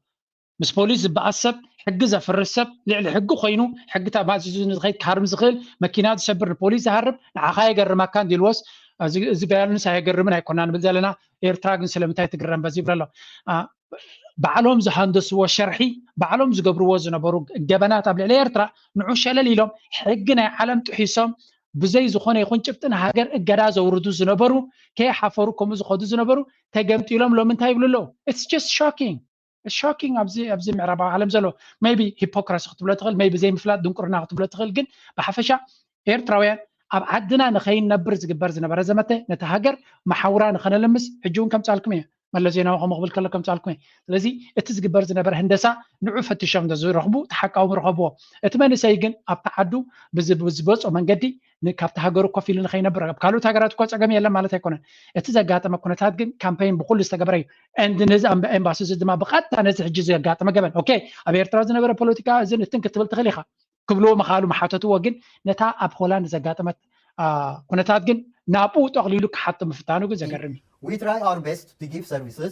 ምስ ፖሊስ ዝበኣስ ሰብ፣ ሕጊ ዘፍርስ ሰብ፣ ልዕሊ ሕጊ ኮይኑ ሕጊ ተማእዚዙ ንዝኸይድ ክሃርም ዝኽእል፣ መኪና ዝሰብር፣ ንፖሊስ ዝሃርም ንዓኻ የገርመካ እንዲልዎስ እዚ ቫዮለንስ ኣየገርምን ኣይኮና ንብል ዘለና። ኤርትራ ግን ስለምንታይ ትግረም በዚ ይብል ኣሎ። ባዕሎም ዝሃንደስዎ ሸርሒ፣ ባዕሎም ዝገብርዎ ዝነበሩ ገበናት ኣብ ልዕሊ ኤርትራ ንዑ ሸለል ኢሎም ሕጊ ናይ ዓለም ጥሒሶም ብዘይ ዝኾነ ይኹን ጭብጥን ሃገር እገዳ ዘውርዱ ዝነበሩ፣ ከይሓፈሩ ከምኡ ዝኸዱ ዝነበሩ ተገምጢሎም ሎም እንታይ ይብሉ ኣለዉ? It's just shocking. Shocking ኣብዚ ኣብዚ ምዕራባዊ ዓለም ዘሎ maybe ሂፖክራሲ ክትብሎ ትኽእል፣ maybe ዘይምፍላጥ ድንቁርና ክትብሎ ትኽእል። ግን ብሓፈሻ ኤርትራውያን ኣብ ዓድና ንኸይንነብር ዝግበር ዝነበረ ዘመተ ነቲ ሃገር መሓውራ ንኸነልምስ ሕጂ እውን ከምፃልኩም እየ። መለስ ዜናዊ ከምኡ ክብል ከሎ ከምፃልኩም እየ። ስለዚ እቲ ዝግበር ዝነበረ ህንደሳ ንዑ ፈትሾም እንተዝረኽቡ ተሓቃዊ ምረኸብዎ። እቲ መንእሰይ ግን ኣብቲ ዓዱ ብዝበፆ መንገዲ ካብቲ ሃገሩ ኮፍ ኢሉ ንኸይነብር ኣብ ካልኦት ሃገራት እኳ ፀገም የለን ማለት ኣይኮነን። እቲ ዘጋጠመ ኩነታት ግን ካምፔይን ብኩሉ ዝተገበረ እዩ። And ነዚ ኤምባሲ እዚ ድማ ብቐጥታ ነዚ ሕጂ ዘጋጠመ ገበን okay ኣብ ኤርትራ ዝነበረ ፖለቲካ እዝን እትን ክትብል ትኽእል ኢኻ ክብልዎ ምኻሉ መሓተትዎ። ግን ነታ ኣብ ሆላንድ ዘጋጠመት ኩነታት ግን ናብኡ ጠቕሊሉ ክሓቶ ምፍታኑ ግን ዘገርም እዩ። We try our best to give services.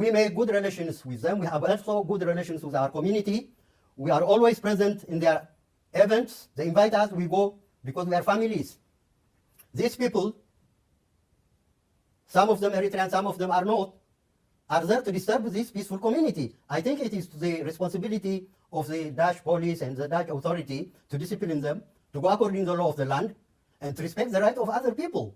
We make good relations with them. We have also good relations with our community. We are always present in their events. They invite us, we go because we are families. These people, some of them Eritrean, some of them are not, are there to disturb this peaceful community. I think it is the responsibility of the Dutch police and the Dutch authority to discipline them, to go according to the law of the land and to respect the right of other people.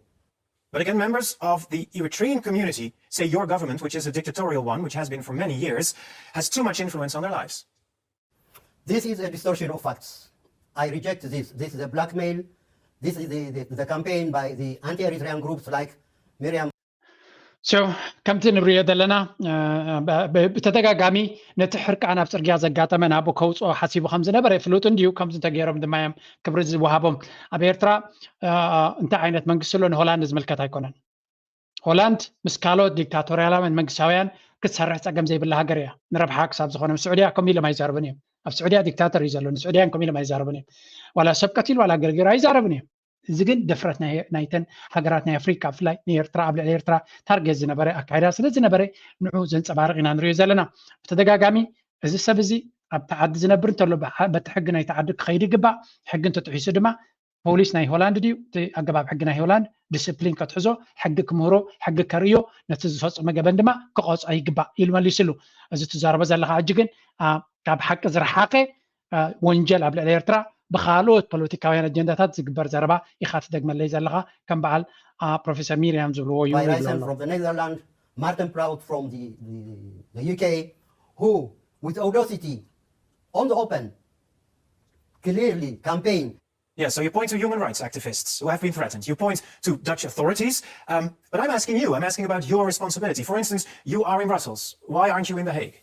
But again, members of the Eritrean community say your government, which is a dictatorial one, which has been for many years, has too much influence on their lives. This is a distortion of facts. I reject this. This is a blackmail. This is the, the, the campaign by the anti-Eritrean groups like Miriam. So ከምቲ ንሪኦ ዘለና ብተደጋጋሚ ነቲ ሕርቃን ኣብ ፅርግያ ዘጋጠመ ናብኡ ከውፅኦ ሓሲቡ ከም ዝነበረ ፍሉጥ እንድዩ። ከምዚ እንተገይሮም ድማ እዮም ክብሪ ዝወሃቦም። ኣብ ኤርትራ እንታይ ዓይነት መንግስቲ ኣሎ ንሆላንድ ዝምልከት ኣይኮነን። ሆላንድ ምስ ካልኦት ዲክታቶርያላውያን መንግስታውያን ክትሰርሕ ፀገም ዘይብላ ሃገር እያ። ንረብሓ ክሳብ ዝኾነ ምስ ስዑድያ ከምኡ ኢሎም ኣይዛረቡን እዮም። ኣብ ስዑድያ ዲክታተር እዩ ዘሎ፣ ንስዑድያን ከምኡ ኢሎም ኣይዛረቡን እዮም። ዋላ ሰብ ቀቲሉ ዋላ ገርጊሩ ኣይዛረቡን እዮም። እዚ ግን ድፍረት ናይተን ሃገራት ናይ ኣፍሪካ ብፍላይ ንኤርትራ ኣብ ልዕሊ ኤርትራ ታርጌት ዝነበረ ኣካይዳ ስለ ዝነበረ ንዑ ዘንፀባርቕ ኢና ንሪኦ ዘለና። ብተደጋጋሚ እዚ ሰብ እዚ ኣብቲ ዓዲ ዝነብር እንተሎ በቲ ሕጊ ናይቲ ዓዲ ክኸይድ ይግባእ። ሕጊ እንተጥሒሱ ድማ ፖሊስ ናይ ሆላንድ ድዩ እቲ ኣገባብ ሕጊ ናይ ሆላንድ ዲስፕሊን ከትሕዞ ሕጊ ክምህሮ ሕጊ ከርእዮ ነቲ ዝፈፀመ ገበን ድማ ክቐፅዖ ይግባእ ኢሉ መሊስሉ። እዚ ትዛረቦ ዘለካ ሕጂ ግን ካብ ሓቂ ዝረሓቐ ወንጀል ኣብ ልዕሊ ኤርትራ ብካልኦት ፖለቲካውያን ኣጀንዳታት ዝግበር ዘረባ ኢኻ ትደግመለይ ዘለኻ ከም በዓል ፕሮፌሰር ሚርያም ዝብልዎ እዩ። Martin Plaut from the, the, the U K, who with audacity on the open clearly campaign. Yeah, so you point to human rights activists who have been threatened. You point to Dutch authorities. Um, but I'm asking you, I'm asking about your responsibility. For instance, you are in Brussels. Why aren't you in The Hague?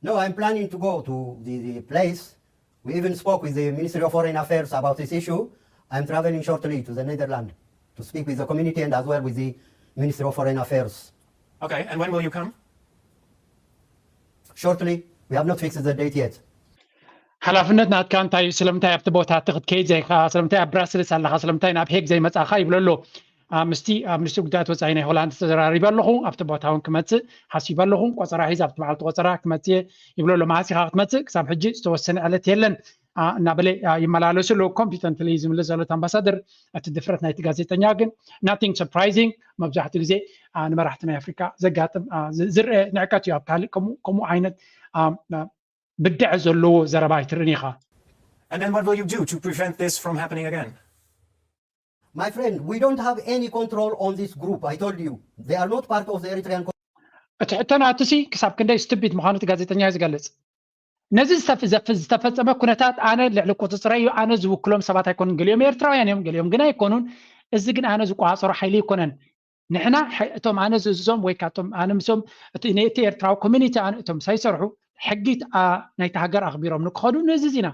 No, I'm planning to go to the, the place. We even spoke with the Ministry of Foreign Affairs about this issue. I'm traveling shortly to the Netherlands to speak with the community and as well with the Ministry of Foreign Affairs. Okay, and when will you come? Shortly, we have not fixed the date yet. ሓላፍነት ናትካ እንታይ እዩ? ስለምንታይ ኣብቲ ቦታ እቲ ክትከይድ ዘይካ? ስለምንታይ ኣብ ብራስልስ ኣለካ? ስለምንታይ ናብ ሄግ ዘይመጻኻ ይብሎ ኣሎ። ምስቲ ኣብ ሚኒስትሪ ጉዳያት ወፃኢ ናይ ሆላንድ ተዘራሪበ ኣለኹ። ኣብቲ ቦታ እውን ክመፅእ ሓሲበ ኣለኹ። ቆፀራ ሒዝ ኣብቲ በዓልቲ ቆፀራ ክመፅእ ይብሎ ኣሎ። መዓስ ኢኻ ክትመፅእ? ክሳብ ሕጂ ዝተወሰነ ዕለት የለን እናበለ ይመላለሱ ኣለዉ። ኮምፒተንትሊ ዝምልስ ዘሎ ኣምባሳደር እቲ ድፍረት ናይቲ ጋዜጠኛ ግን nothing surprising። መብዛሕትኡ ግዜ ንመራሕቲ ናይ ኣፍሪካ ዘጋጥም ዝርአ ንዕቀት እዩ። ኣብ ካልእ ከምኡ ዓይነት ብድዐ ዘለዎ ዘረባ ኣይትርእን ኢኻ። And then what will you do to prevent this from happening again? My friend, we don't have any control on this group. I told you, they are not part of the Eritrean. እቲ ሕቶ ናትሲ ክሳብ ክንደይ ስቱፒድ ምዃኑ እቲ ጋዜጠኛ እዩ ዝገልጽ። ነዚ ዝተፈጸመ ኩነታት ኣነ ልዕሊ ቁፅፅረይ እዩ፣ ኣነ ዝውክሎም ሰባት ኣይኮኑን። ገሊኦም ኤርትራውያን እዮም፣ ገሊኦም ግን ኣይኮኑን። እዚ ግን ኣነ ዝቆፃፀሮ ሓይሊ ኣይኮነን። ንሕና እቶም ኣነ ዝእዝዞም ወይ ካቶም ኣነ ምስኦም እቲ ኤርትራዊ ኮሚኒቲ ኣነ እቶም ሳይሰርሑ ሕጊ ናይቲ ሃገር ኣኽቢሮም ንክኸዱ ንእዝዝ ኢና።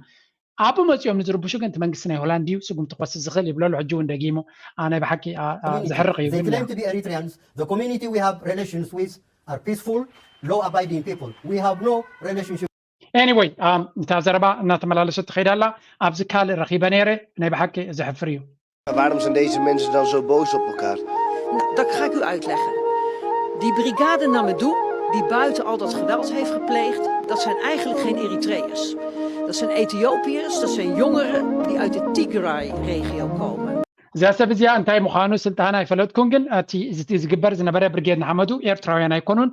ኣብኡ መፂኦም ንዝርብሹ ግን እቲ መንግስቲ ናይ ሆላንድ እዩ ስጉምቲ ክወስድ ዝኽእል ይብለሉ። ሕጂ እውን ደጊሙ ናይ ብሓቂ ዘሕርቕ እዩ። They claim to be Eritreans. The community we have relations with are peaceful, law-abiding people. We have no relationship. Anyway, እታ ዘረባ እናተመላለሰት ትኸይድ ኣላ። ኣብዚ ካልእ ረኺበ ነይረ። ናይ ብሓቂ ዘሕፍር እዩ። Waarom zijn deze mensen dan zo boos op elkaar? Nou, dat ga ik u uitleggen. Die brigade Namedou, die buiten al dat geweld heeft gepleegd, dat zijn eigenlijk geen Eritreërs. Dat zijn Ethiopiërs, dat zijn jongeren die uit de Tigray-regio komen. እዚኣ ሰብ እዚኣ እንታይ ምዃኑ ስልጣን ኣይፈለጥኩን፣ ግን እቲ ዝግበር ዝነበረ ብርጌድ ንሓመዱ ኤርትራውያን ኣይኮኑን፣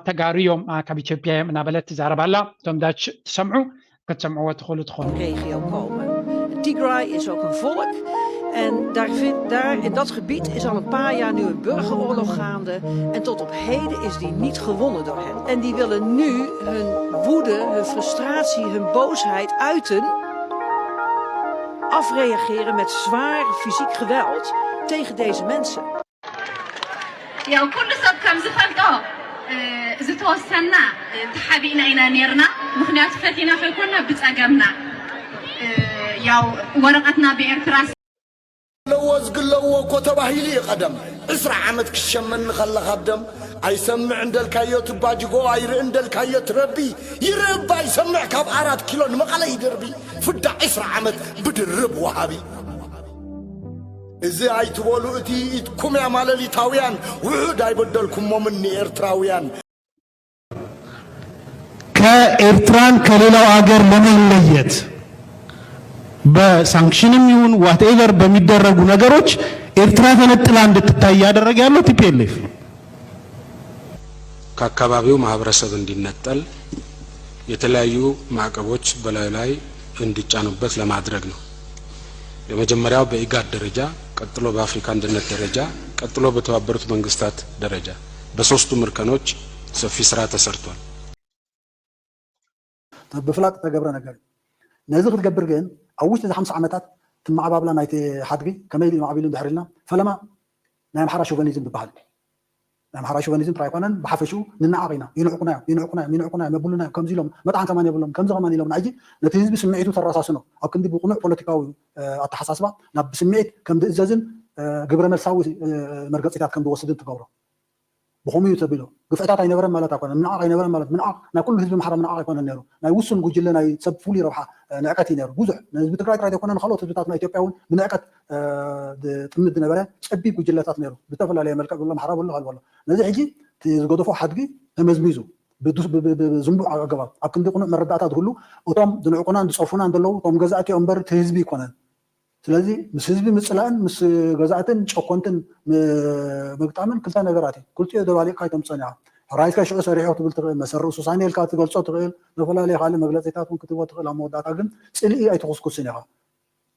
ተጋሩ እዮም፣ ካብ ኢትዮጵያ እዮም እናበለት ትዛረብ ኣላ። እቶም ዳች ትሰምዑ ክትሰምዕዎ ትኽእሉ ትኾኑ። Regio komen. Tigray is ook een volk. En daar, vindt, daar in dat gebied is al een paar jaar nu een burgeroorlog gaande. En tot op heden is die niet gewonnen door hen. En die willen nu hun woede, hun frustratie, hun boosheid uiten. Afreageren met zwaar fysiek geweld tegen deze mensen. ያው ኩሉ ሰብ ከም ዝፈልጦ ዝተወሰና ተሓቢእና ኢና ነርና። ምክንያቱ ፈቲና ከይኮና ብፀገምና ያው ወረቐትና ብኤርትራ ለዎ ዝግለዎ እኮ ተባሂሉ እዩ ቀደም። ዕስራ ዓመት ክሸመኒ ከለኻ ደም ኣይሰምዕ እንደልካዮ ትባጅጎ ኣይርኢ እንደልካዮ ትረቢ ይርኢ እባ ይሰምዕ ካብ ኣራት ኪሎ ንመቐለ ይደርቢ ፍዳ ዕስራ ዓመት ብድርብ ወሃቢ እዚ ኣይትበሉ እቲ ኢድኩም ያማለሊታውያን ውሑድ ኣይበደልኩሞምን ንኤርትራውያን። ከኤርትራን ከሌላው አገር ለመለየት በሳንክሽንም ይሁን ዋትኤቨር በሚደረጉ ነገሮች ኤርትራ ተነጥላ እንድትታይ እያደረገ ያለው ቲፒኤልኤፍ ነው። ከአካባቢው ማህበረሰብ እንዲነጠል የተለያዩ ማዕቀቦች በላዩ ላይ እንዲጫኑበት ለማድረግ ነው። የመጀመሪያው በኢጋድ ደረጃ፣ ቀጥሎ በአፍሪካ አንድነት ደረጃ፣ ቀጥሎ በተባበሩት መንግስታት ደረጃ በሶስቱም እርከኖች ሰፊ ስራ ተሰርቷል። ብፍላጥ እተገብረ ነገር እዩ። ነዚ ክትገብር ግን ኣብ ውሽጢ እዚ ሓምሳ ዓመታት እቲ ማዕባብላ ናይቲ ሓድጊ ከመይ ኢሉ እዩ ማዕቢሉ እንድሕር ኢልና ፈለማ ናይ ኣምሓራ ሾቨኒዝም ዝበሃል ናይ ኣምሓራ ሾቨኒዝም ጥራይ ኣይኮነን፣ ብሓፈሽኡ ንነዓቕ ኢና፣ ይንዕቁና እዮም፣ ይንዕቁና እዮም፣ ይንዕቁና እዮም፣ የብሉና እዮም፣ ከምዚ ኢሎም፣ መጥዓን ከማን የብሎም፣ ከምዚ ከማን ኢሎም። ሕጂ ነቲ ህዝቢ ስምዒቱ ተረሳስኖ፣ ኣብ ክንዲ ብቕኑዕ ፖለቲካዊ ኣተሓሳስባ ናብ ብስምዒት ከም ዝእዘዝን ግብረ መልሳዊ መርገፂታት ከም ዝወስድን ትገብሮ። ብኸምኡ እዩ ተቢሉ። ግፍዕታት ኣይነበረን ማለት ኣይኮነን፣ ምንዓቕ ኣይነበረን ማለት፣ ምንዓቕ ናይ ኩሉ ህዝቢ ኣምሓራ ምንዓቕ ኣይኮነን ነይሩ። ናይ ውሱን ጉጅለ ናይ ሰብ ፍሉይ ረብሓ ንዕቀት እዩ ነይሩ። ብዙሕ ንህዝቢ ትግራይ ጥራይ ዘይኮነ ንካልኦት ህዝብታት ናይ ኢትዮጵያ እውን ብንዕቀት ጥምት ዝነበረ ጸቢብ ጉጅለታት ነይሩ። ብዝተፈላለየ መልክዕ ብሎ ኣምሓራ በሎ ካልእ በሎ። ነዚ ሕጂ እቲ ዝገደፎ ሓድጊ ተመዝሚዙ ብዝንቡዕ ኣገባብ ኣብ ክንዲ ቅኑዕ መረዳእታ ዝህሉ እቶም ዝንዕቁናን ዝጸርፉናን ዘለዉ እቶም ገዛእቲ እዮም እምበር እቲ ህዝቢ ኣይኮነን። ስለዚ ምስ ህዝቢ ምጽላእን ምስ ገዛእትን ጨኮንትን ምግጣምን ክልተ ነገራት እዩ። ክልቲኡ ደባሊቕካ ኣይተምጽኦን ኢኻ። ሕራይትካ ሽዑ ሰሪሖ ክትብል ትኽእል፣ መሰሪ ሱሳን ኢልካ ትገልጾ ትኽእል፣ ዝተፈላለየ ካልእ መግለጺታት እውን ክትህቦ ትኽእል። ኣብ መወዳእታ ግን ጽልኢ ኣይትኹስኩስን ኢኻ።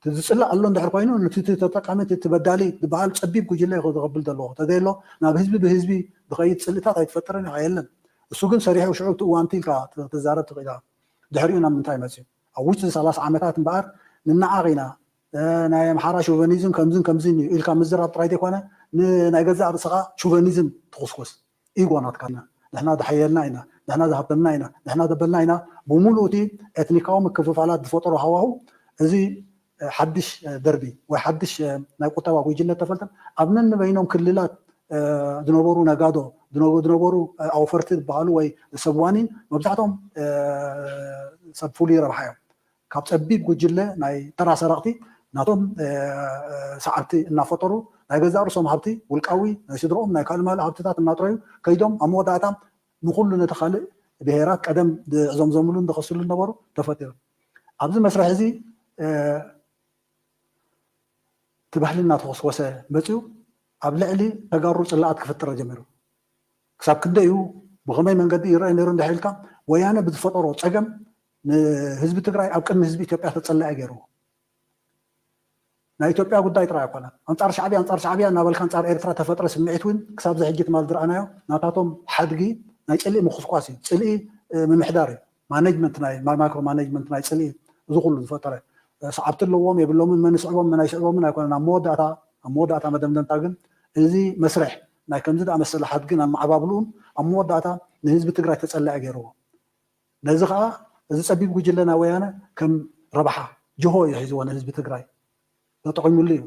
እቲ ዝጽላእ ኣሎ እንድሕር ኮይኑ ነቲ ተጠቃሚ እቲ በዳሊ ዝበሃል ጸቢብ ጉጅለ እዩ ዘቐብል ዘለዎ። ተዘየሎ ናብ ህዝቢ ብህዝቢ ዝኸይድ ጽልእታት ኣይትፈጥርን ኢኻ። የለን። እሱ ግን ሰሪሑ ሽዑ እቲ እዋንቲ ኢልካ ተዛረብ ትኽእል ኢኻ። ድሕሪኡ ናብ ምንታይ መጽዩ? ኣብ ውሽጢ ሰላሳ ዓመታት እምበኣር ንነዓቕ ኢና ናይ ኣምሓራ ሾቨኒዝም ከምዝን ከምዝን እዩ ኢልካ ምዝራብ ጥራይ ዘይኮነ ንናይ ገዛእ ርእስኻ ሾቨኒዝም ትኹስኩስ ኢጎ ናትካ ኢና ንሕና ዝሓየልና ኢና ንሕና ዝሃብተምና ኢና ንሕና ዘበልና ኢና ብምሉእ እቲ ኤትኒካዊ ምክፍፋላት ዝፈጠሮ ሃዋሁ እዚ ሓድሽ ደርቢ ወይ ሓድሽ ናይ ቁጠባ ጉጅለ ተፈልጠ ኣብ ነንበይኖም ክልላት ዝነበሩ ነጋዶ ዝነበሩ ኣውፈርቲ ዝበሃሉ ወይ ሰብ ዋኒን መብዛሕቶም ሰብ ፍሉይ ረብሓ እዮም ካብ ፀቢብ ጉጅለ ናይ ተራ ሰረቕቲ ናቶም ሰዓብቲ እናፈጠሩ ናይ ገዛእ ርእሶም ሃብቲ ውልቃዊ ናይ ስድርኦም ናይ ካልእ ማልእ ሃብትታት እናጥረዩ ከይዶም ኣብ መወዳእታ ንኩሉ ነቲ ካልእ ብሄራት ቀደም ዝዕዘምዘምሉን ዝኸስሉን ነበሩ ተፈጢሩ ኣብዚ መስርሕ እዚ እቲ ባህሊ እናተኾስኮሰ መፅኡ ኣብ ልዕሊ ተጋሩ ፅላኣት ክፍጥር ጀሚሩ ክሳብ ክንደይ እዩ ብኸመይ መንገዲ ይረአ ነይሩ እንድሕር ኢልካ ወያነ ብዝፈጠሮ ፀገም ንህዝቢ ትግራይ ኣብ ቅድሚ ህዝቢ ኢትዮጵያ ተፀላኢ ገይርዎ ናይ ኢትዮጵያ ጉዳይ ጥራይ ኣይኮነን ኣንፃር ሻዕብያ ኣንፃር ሻዕብያ እናበልካ ኣንፃር ኤርትራ ተፈጥረ ስምዒት እውን ክሳብ ዚ ሕጂ ትማል ዝረኣናዮ ናታቶም ሓድጊ ናይ ፅልኢ ምኹስኳስ እዩ ፅልኢ ምምሕዳር እዩ ማኔጅመንት ናይ ማይክሮ ማኔጅመንት ናይ ፅልኢ እዚ ኩሉ ዝፈጠረ ሰዓብቲ ኣለዎም የብሎምን መን ስዕቦም መን ኣይስዕቦምን ኣይኮነን ኣብ መወዳእታ ኣብ መወዳእታ መደምደምታ ግን እዚ መስርሕ ናይ ከምዚ ዝኣመሰለ ሓድግን ኣመዓባብልኡን ኣብ መወዳእታ ንህዝቢ ትግራይ ተፀላኢ ገይርዎ ነዚ ከዓ እዚ ፀቢብ ጉጅለ ናይ ወያነ ከም ረብሓ ጅሆ እዩ ሒዝዎ ንህዝቢ ትግራይ ተጠቂሙሉ እዩ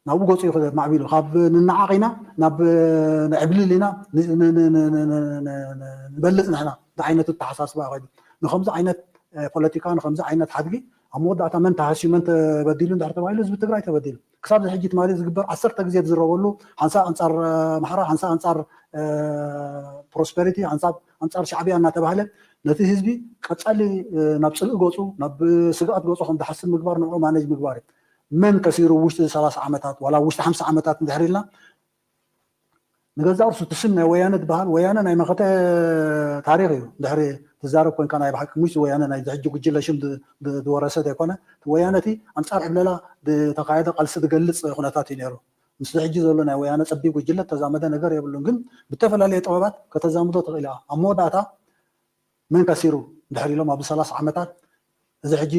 ናብኡ ገፁ እዩ ማዕቢሉ ካብ ንነዓቕ ኢና ናብ ንዕብልል ኢና ንበልፅ ንሕና ዝዓይነቱ ተሓሳስባ ኮይኑ ንከምዚ ዓይነት ፖለቲካ ንከምዚ ዓይነት ሓድጊ ኣብ መወዳእታ መን ተሃስዩ መን ተበዲሉ እንድሕር ተባሂሉ ህዝቢ ትግራይ ተበዲሉ ክሳብ ሕጂ ትማሊ ዝግበር ዓሰርተ ግዜ ዝረበሉ ሓንሳ ኣንፃር ኣምሓራ ሓንሳ ኣንፃር ፕሮስፐሪቲ ኣንፃር ሻዕብያ እናተባህለ ነቲ ህዝቢ ቀፃሊ ናብ ፅልኢ ገፁ ናብ ስግኣት ገፁ ከም ዝሓስብ ምግባር ንዑ ማነጅ ምግባር እዩ መን ከሲሩ ውሽጢ ሰላሳ ዓመታት ዋላ ውሽጢ ሓምሳ ዓመታት እንድሕር ኢልና ንገዛ ርሱ ትስም ናይ ወያነ ትበሃል ወያነ ናይ መኸተ ታሪክ እዩ ድሕሪ ትዛረብ ኮንካ ናይ ብሓቂ ሙሽ ወያነ ናይ ሕጂ ጉጅለ ሽም ዝወረሰ ዘይኮነ ወያነ እቲ ኣንፃር ዕብለላ ዝተካየደ ቃልሲ ዝገልፅ ኩነታት እዩ ነይሩ ምስ ሕጂ ዘሎ ናይ ወያነ ፀቢብ ጉጅለ ተዛመደ ነገር የብሉን ግን ብተፈላለየ ጥበባት ከተዛምዶ ትኽእል ኣብ መወዳእታ መን ከሲሩ ድሕር ኢሎም ኣብዚ ሰላሳ ዓመታት እዚ ሕጂ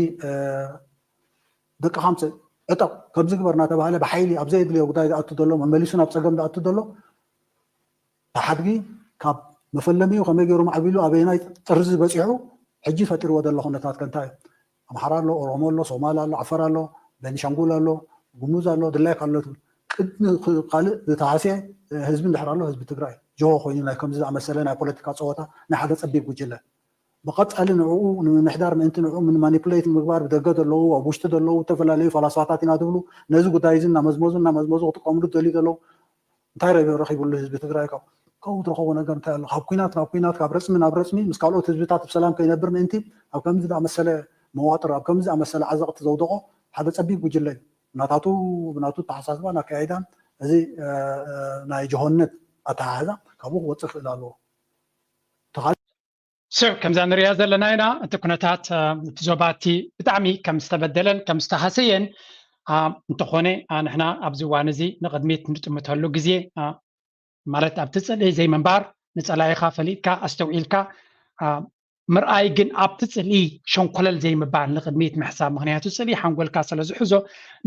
ደቂ ካምፅእ ዕጠቕ ከምዚ ግበር እናተባሃለ ብሓይሊ ኣብ ዘየድልዮ ጉዳይ ዝኣቱ ዘሎ መመሊሱ ናብ ፀገም ዝኣቱ ዘሎ ተሓድጊ ካብ መፈለሚኡ ከመይ ገይሩ ማዕቢሉ ኣበየናይ ጥርዚ በፂሑ ሕጂ ፈጢርዎ ዘሎ ኩነታት ከንታይ እዩ ኣምሓራ ኣሎ ኦሮሞ ኣሎ ሶማል ኣሎ ዓፈር ኣሎ ቤኒሻንጉል ኣሎ ጉሙዝ ኣሎ ድላይ ካለቱ ቅድሚ ካልእ ዝተሃስየ ህዝቢ እንድሕር ኣሎ ህዝቢ ትግራይ ጅሆ ኮይኑ ናይ ከምዚ ዝኣመሰለ ናይ ፖለቲካ ፀወታ ናይ ሓደ ፀቢብ ጉጅለ ብቐፃሊ ንዕኡ ንምምሕዳር ምእንቲ ንዕኡ ማኒፕሌት ንምግባር ብደገ ዘለዉ ኣብ ውሽጢ ዘለዉ ዝተፈላለዩ ፈላስፋታት ኢና ትብሉ ነዚ ጉዳይ እዚ እናመዝመዙ እናመዝመዙ ክጥቀምሉ ዝደልዩ ዘለዉ እንታይ ረኪብሉ ህዝቢ ትግራይ ካብ ካብኡ ትረኸቦ ነገር እንታይ ኣሎ ካብ ኩናት ናብ ኩናት ካብ ረፅሚ ናብ ረፅሚ ምስ ካልኦት ህዝብታት ብሰላም ከይነብር ምእንቲ ኣብ ከምዚ ዝኣመሰለ መዋጥር ኣብ ከምዚ ዝኣመሰለ ዓዘቕቲ ዘውደቆ ሓደ ፀቢብ ጉጅለ እዩ ናታቱ ብናቱ ተሓሳስባን ኣካያይዳን እዚ ናይ ጅሆነት ኣተሓሕዛ ካብኡ ክወፅእ ክእል ኣለዎ ስዕ ከምዛ ንሪኣ ዘለና ኢና እቲ ኩነታት እቲ ዞባ እቲ ብጣዕሚ ከም ዝተበደለን ከም ዝተሃሰየን እንተኾነ ንሕና ኣብዚ እዋን እዚ ንቕድሚት ንጥምተሉ ግዜ ማለት ኣብቲ ፅልኢ ዘይምንባር ንፀላኢኻ ፈሊጥካ ኣስተውዒልካ ምርኣይ ግን ኣብቲ ፅልኢ ሸንኮለል ዘይምባል ንቕድሚት ምሕሳብ ምክንያቱ ፅልኢ ሓንጎልካ ስለ ዝሕዞ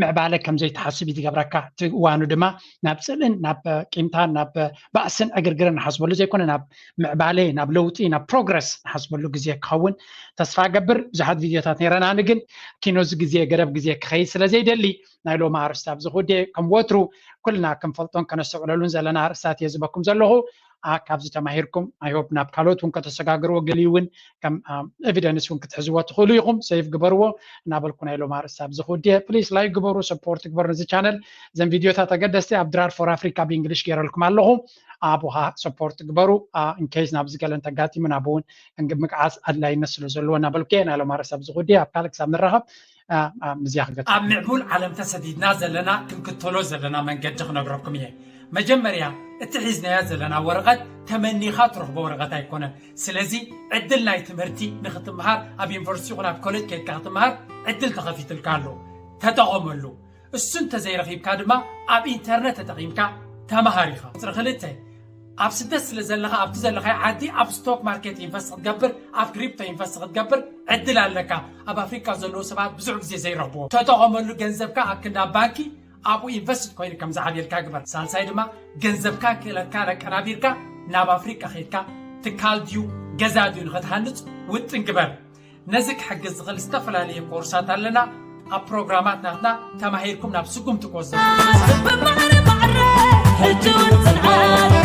ምዕባለ ከም ዘይትሓስብ እዩ ዝገብረካ እቲ እዋኑ ድማ ናብ ፅልእን ናብ ቂምታን ናብ ባእስን ዕግርግርን ንሓስበሉ ዘይኮነ ናብ ምዕባለ ናብ ለውጢ ናብ ፕሮግረስ ንሓስበሉ ግዜ ክኸውን ተስፋ ገብር ብዙሓት ቪድዮታት ነይረናኒ ግን ኪኖዚ ግዜ ገደብ ግዜ ክኸይድ ስለ ዘይደሊ ናይ ሎሚ ኣርስቲ ኣብዚ ክውዴ ከም ወትሩ ኩልና ክንፈልጦን ከነስተውዕለሉን ዘለና ኣርእስታት እየ ዝበኩም ዘለኹ ካብዚ ተማሂርኩም ኣይሆፕ ናብ ካልኦት እውን ከተሰጋግርዎ ገሊኡ እውን ከም ኤቪደንስ እውን ክትሕዝዎ ትኽእሉ ኢኹም ሴቭ ግበርዎ እናበልኩ ናይ ሎም ኣርእስቲ ኣብዚ ክውድየ ፕሊስ ላይክ ግበሩ ሰፖርት ግበሩ ነዚ ቻነል እዘን ቪድዮታት ኣገደስቲ ኣብ ድራር ፎር ኣፍሪካ ብእንግሊሽ ገይረልኩም ኣለኹ ኣብኡ ከዓ ሰፖርት ግበሩ ኢንኬስ ናብዚ ገለ እንተጋጢሙ ናብ እውን ምግዓዝ ኣድላይነት ስለ ዘለዎ እናበልኩ ናይ ሎም ኣርእስቲ ኣብዚ ክውድየ ኣብ ካልእ ክሳብ ንራኸብ ምዝያ ክገ ኣብ ምዕቡል ዓለም ተሰዲድና ዘለና ክንክተሎ ዘለና መንገዲ ክነግረኩም እየ መጀመርያ እቲ ሒዝናዮ ዘለና ወረቐት ተመኒኻ ትረኽቦ ወረቐት ኣይኮነን ስለዚ ዕድል ናይ ትምህርቲ ንክትምሃር ኣብ ዩኒቨርሲቲ ይኹን ኣብ ኮሌጅ ከድካ ክትምሃር ዕድል ተኸፊትልካ ኣሎ ተጠቐመሉ እሱ እንተዘይረኺብካ ድማ ኣብ ኢንተርነት ተጠቒምካ ተምሃር ኢኻ ቁፅሪ ክልተ ኣብ ስደት ስለ ዘለኻ ኣብቲ ዘለኻዮ ዓዲ ኣብ ስቶክ ማርኬት ኢንቨስት ክትገብር ኣብ ክሪፕቶ ኢንቨስት ክትገብር ዕድል ኣለካ ኣብ ኣፍሪካ ዘለዉ ሰባት ብዙሕ ግዜ ዘይረኽብዎ ተጠቐመሉ ገንዘብካ ኣብ ክንዳ ባንኪ ኣብኡ ኢንቨስት ኮይኑ ከም ዝዓብየልካ ግበር ሳልሳይ ድማ ገንዘብካ ክእለትካ ነቀናቢርካ ናብ ኣፍሪካ ከይድካ ትካል ድዩ ገዛ ድዩ ንኸትሃንፅ ውጥን ግበር ነዚ ክሕግዝ ዝኽእል ዝተፈላለዩ ኮርሳት ኣለና ኣብ ፕሮግራማት ናትና ተማሂርኩም ናብ ስጉምቲ ክወስደኩም ሕጂ እውን ፅንዓት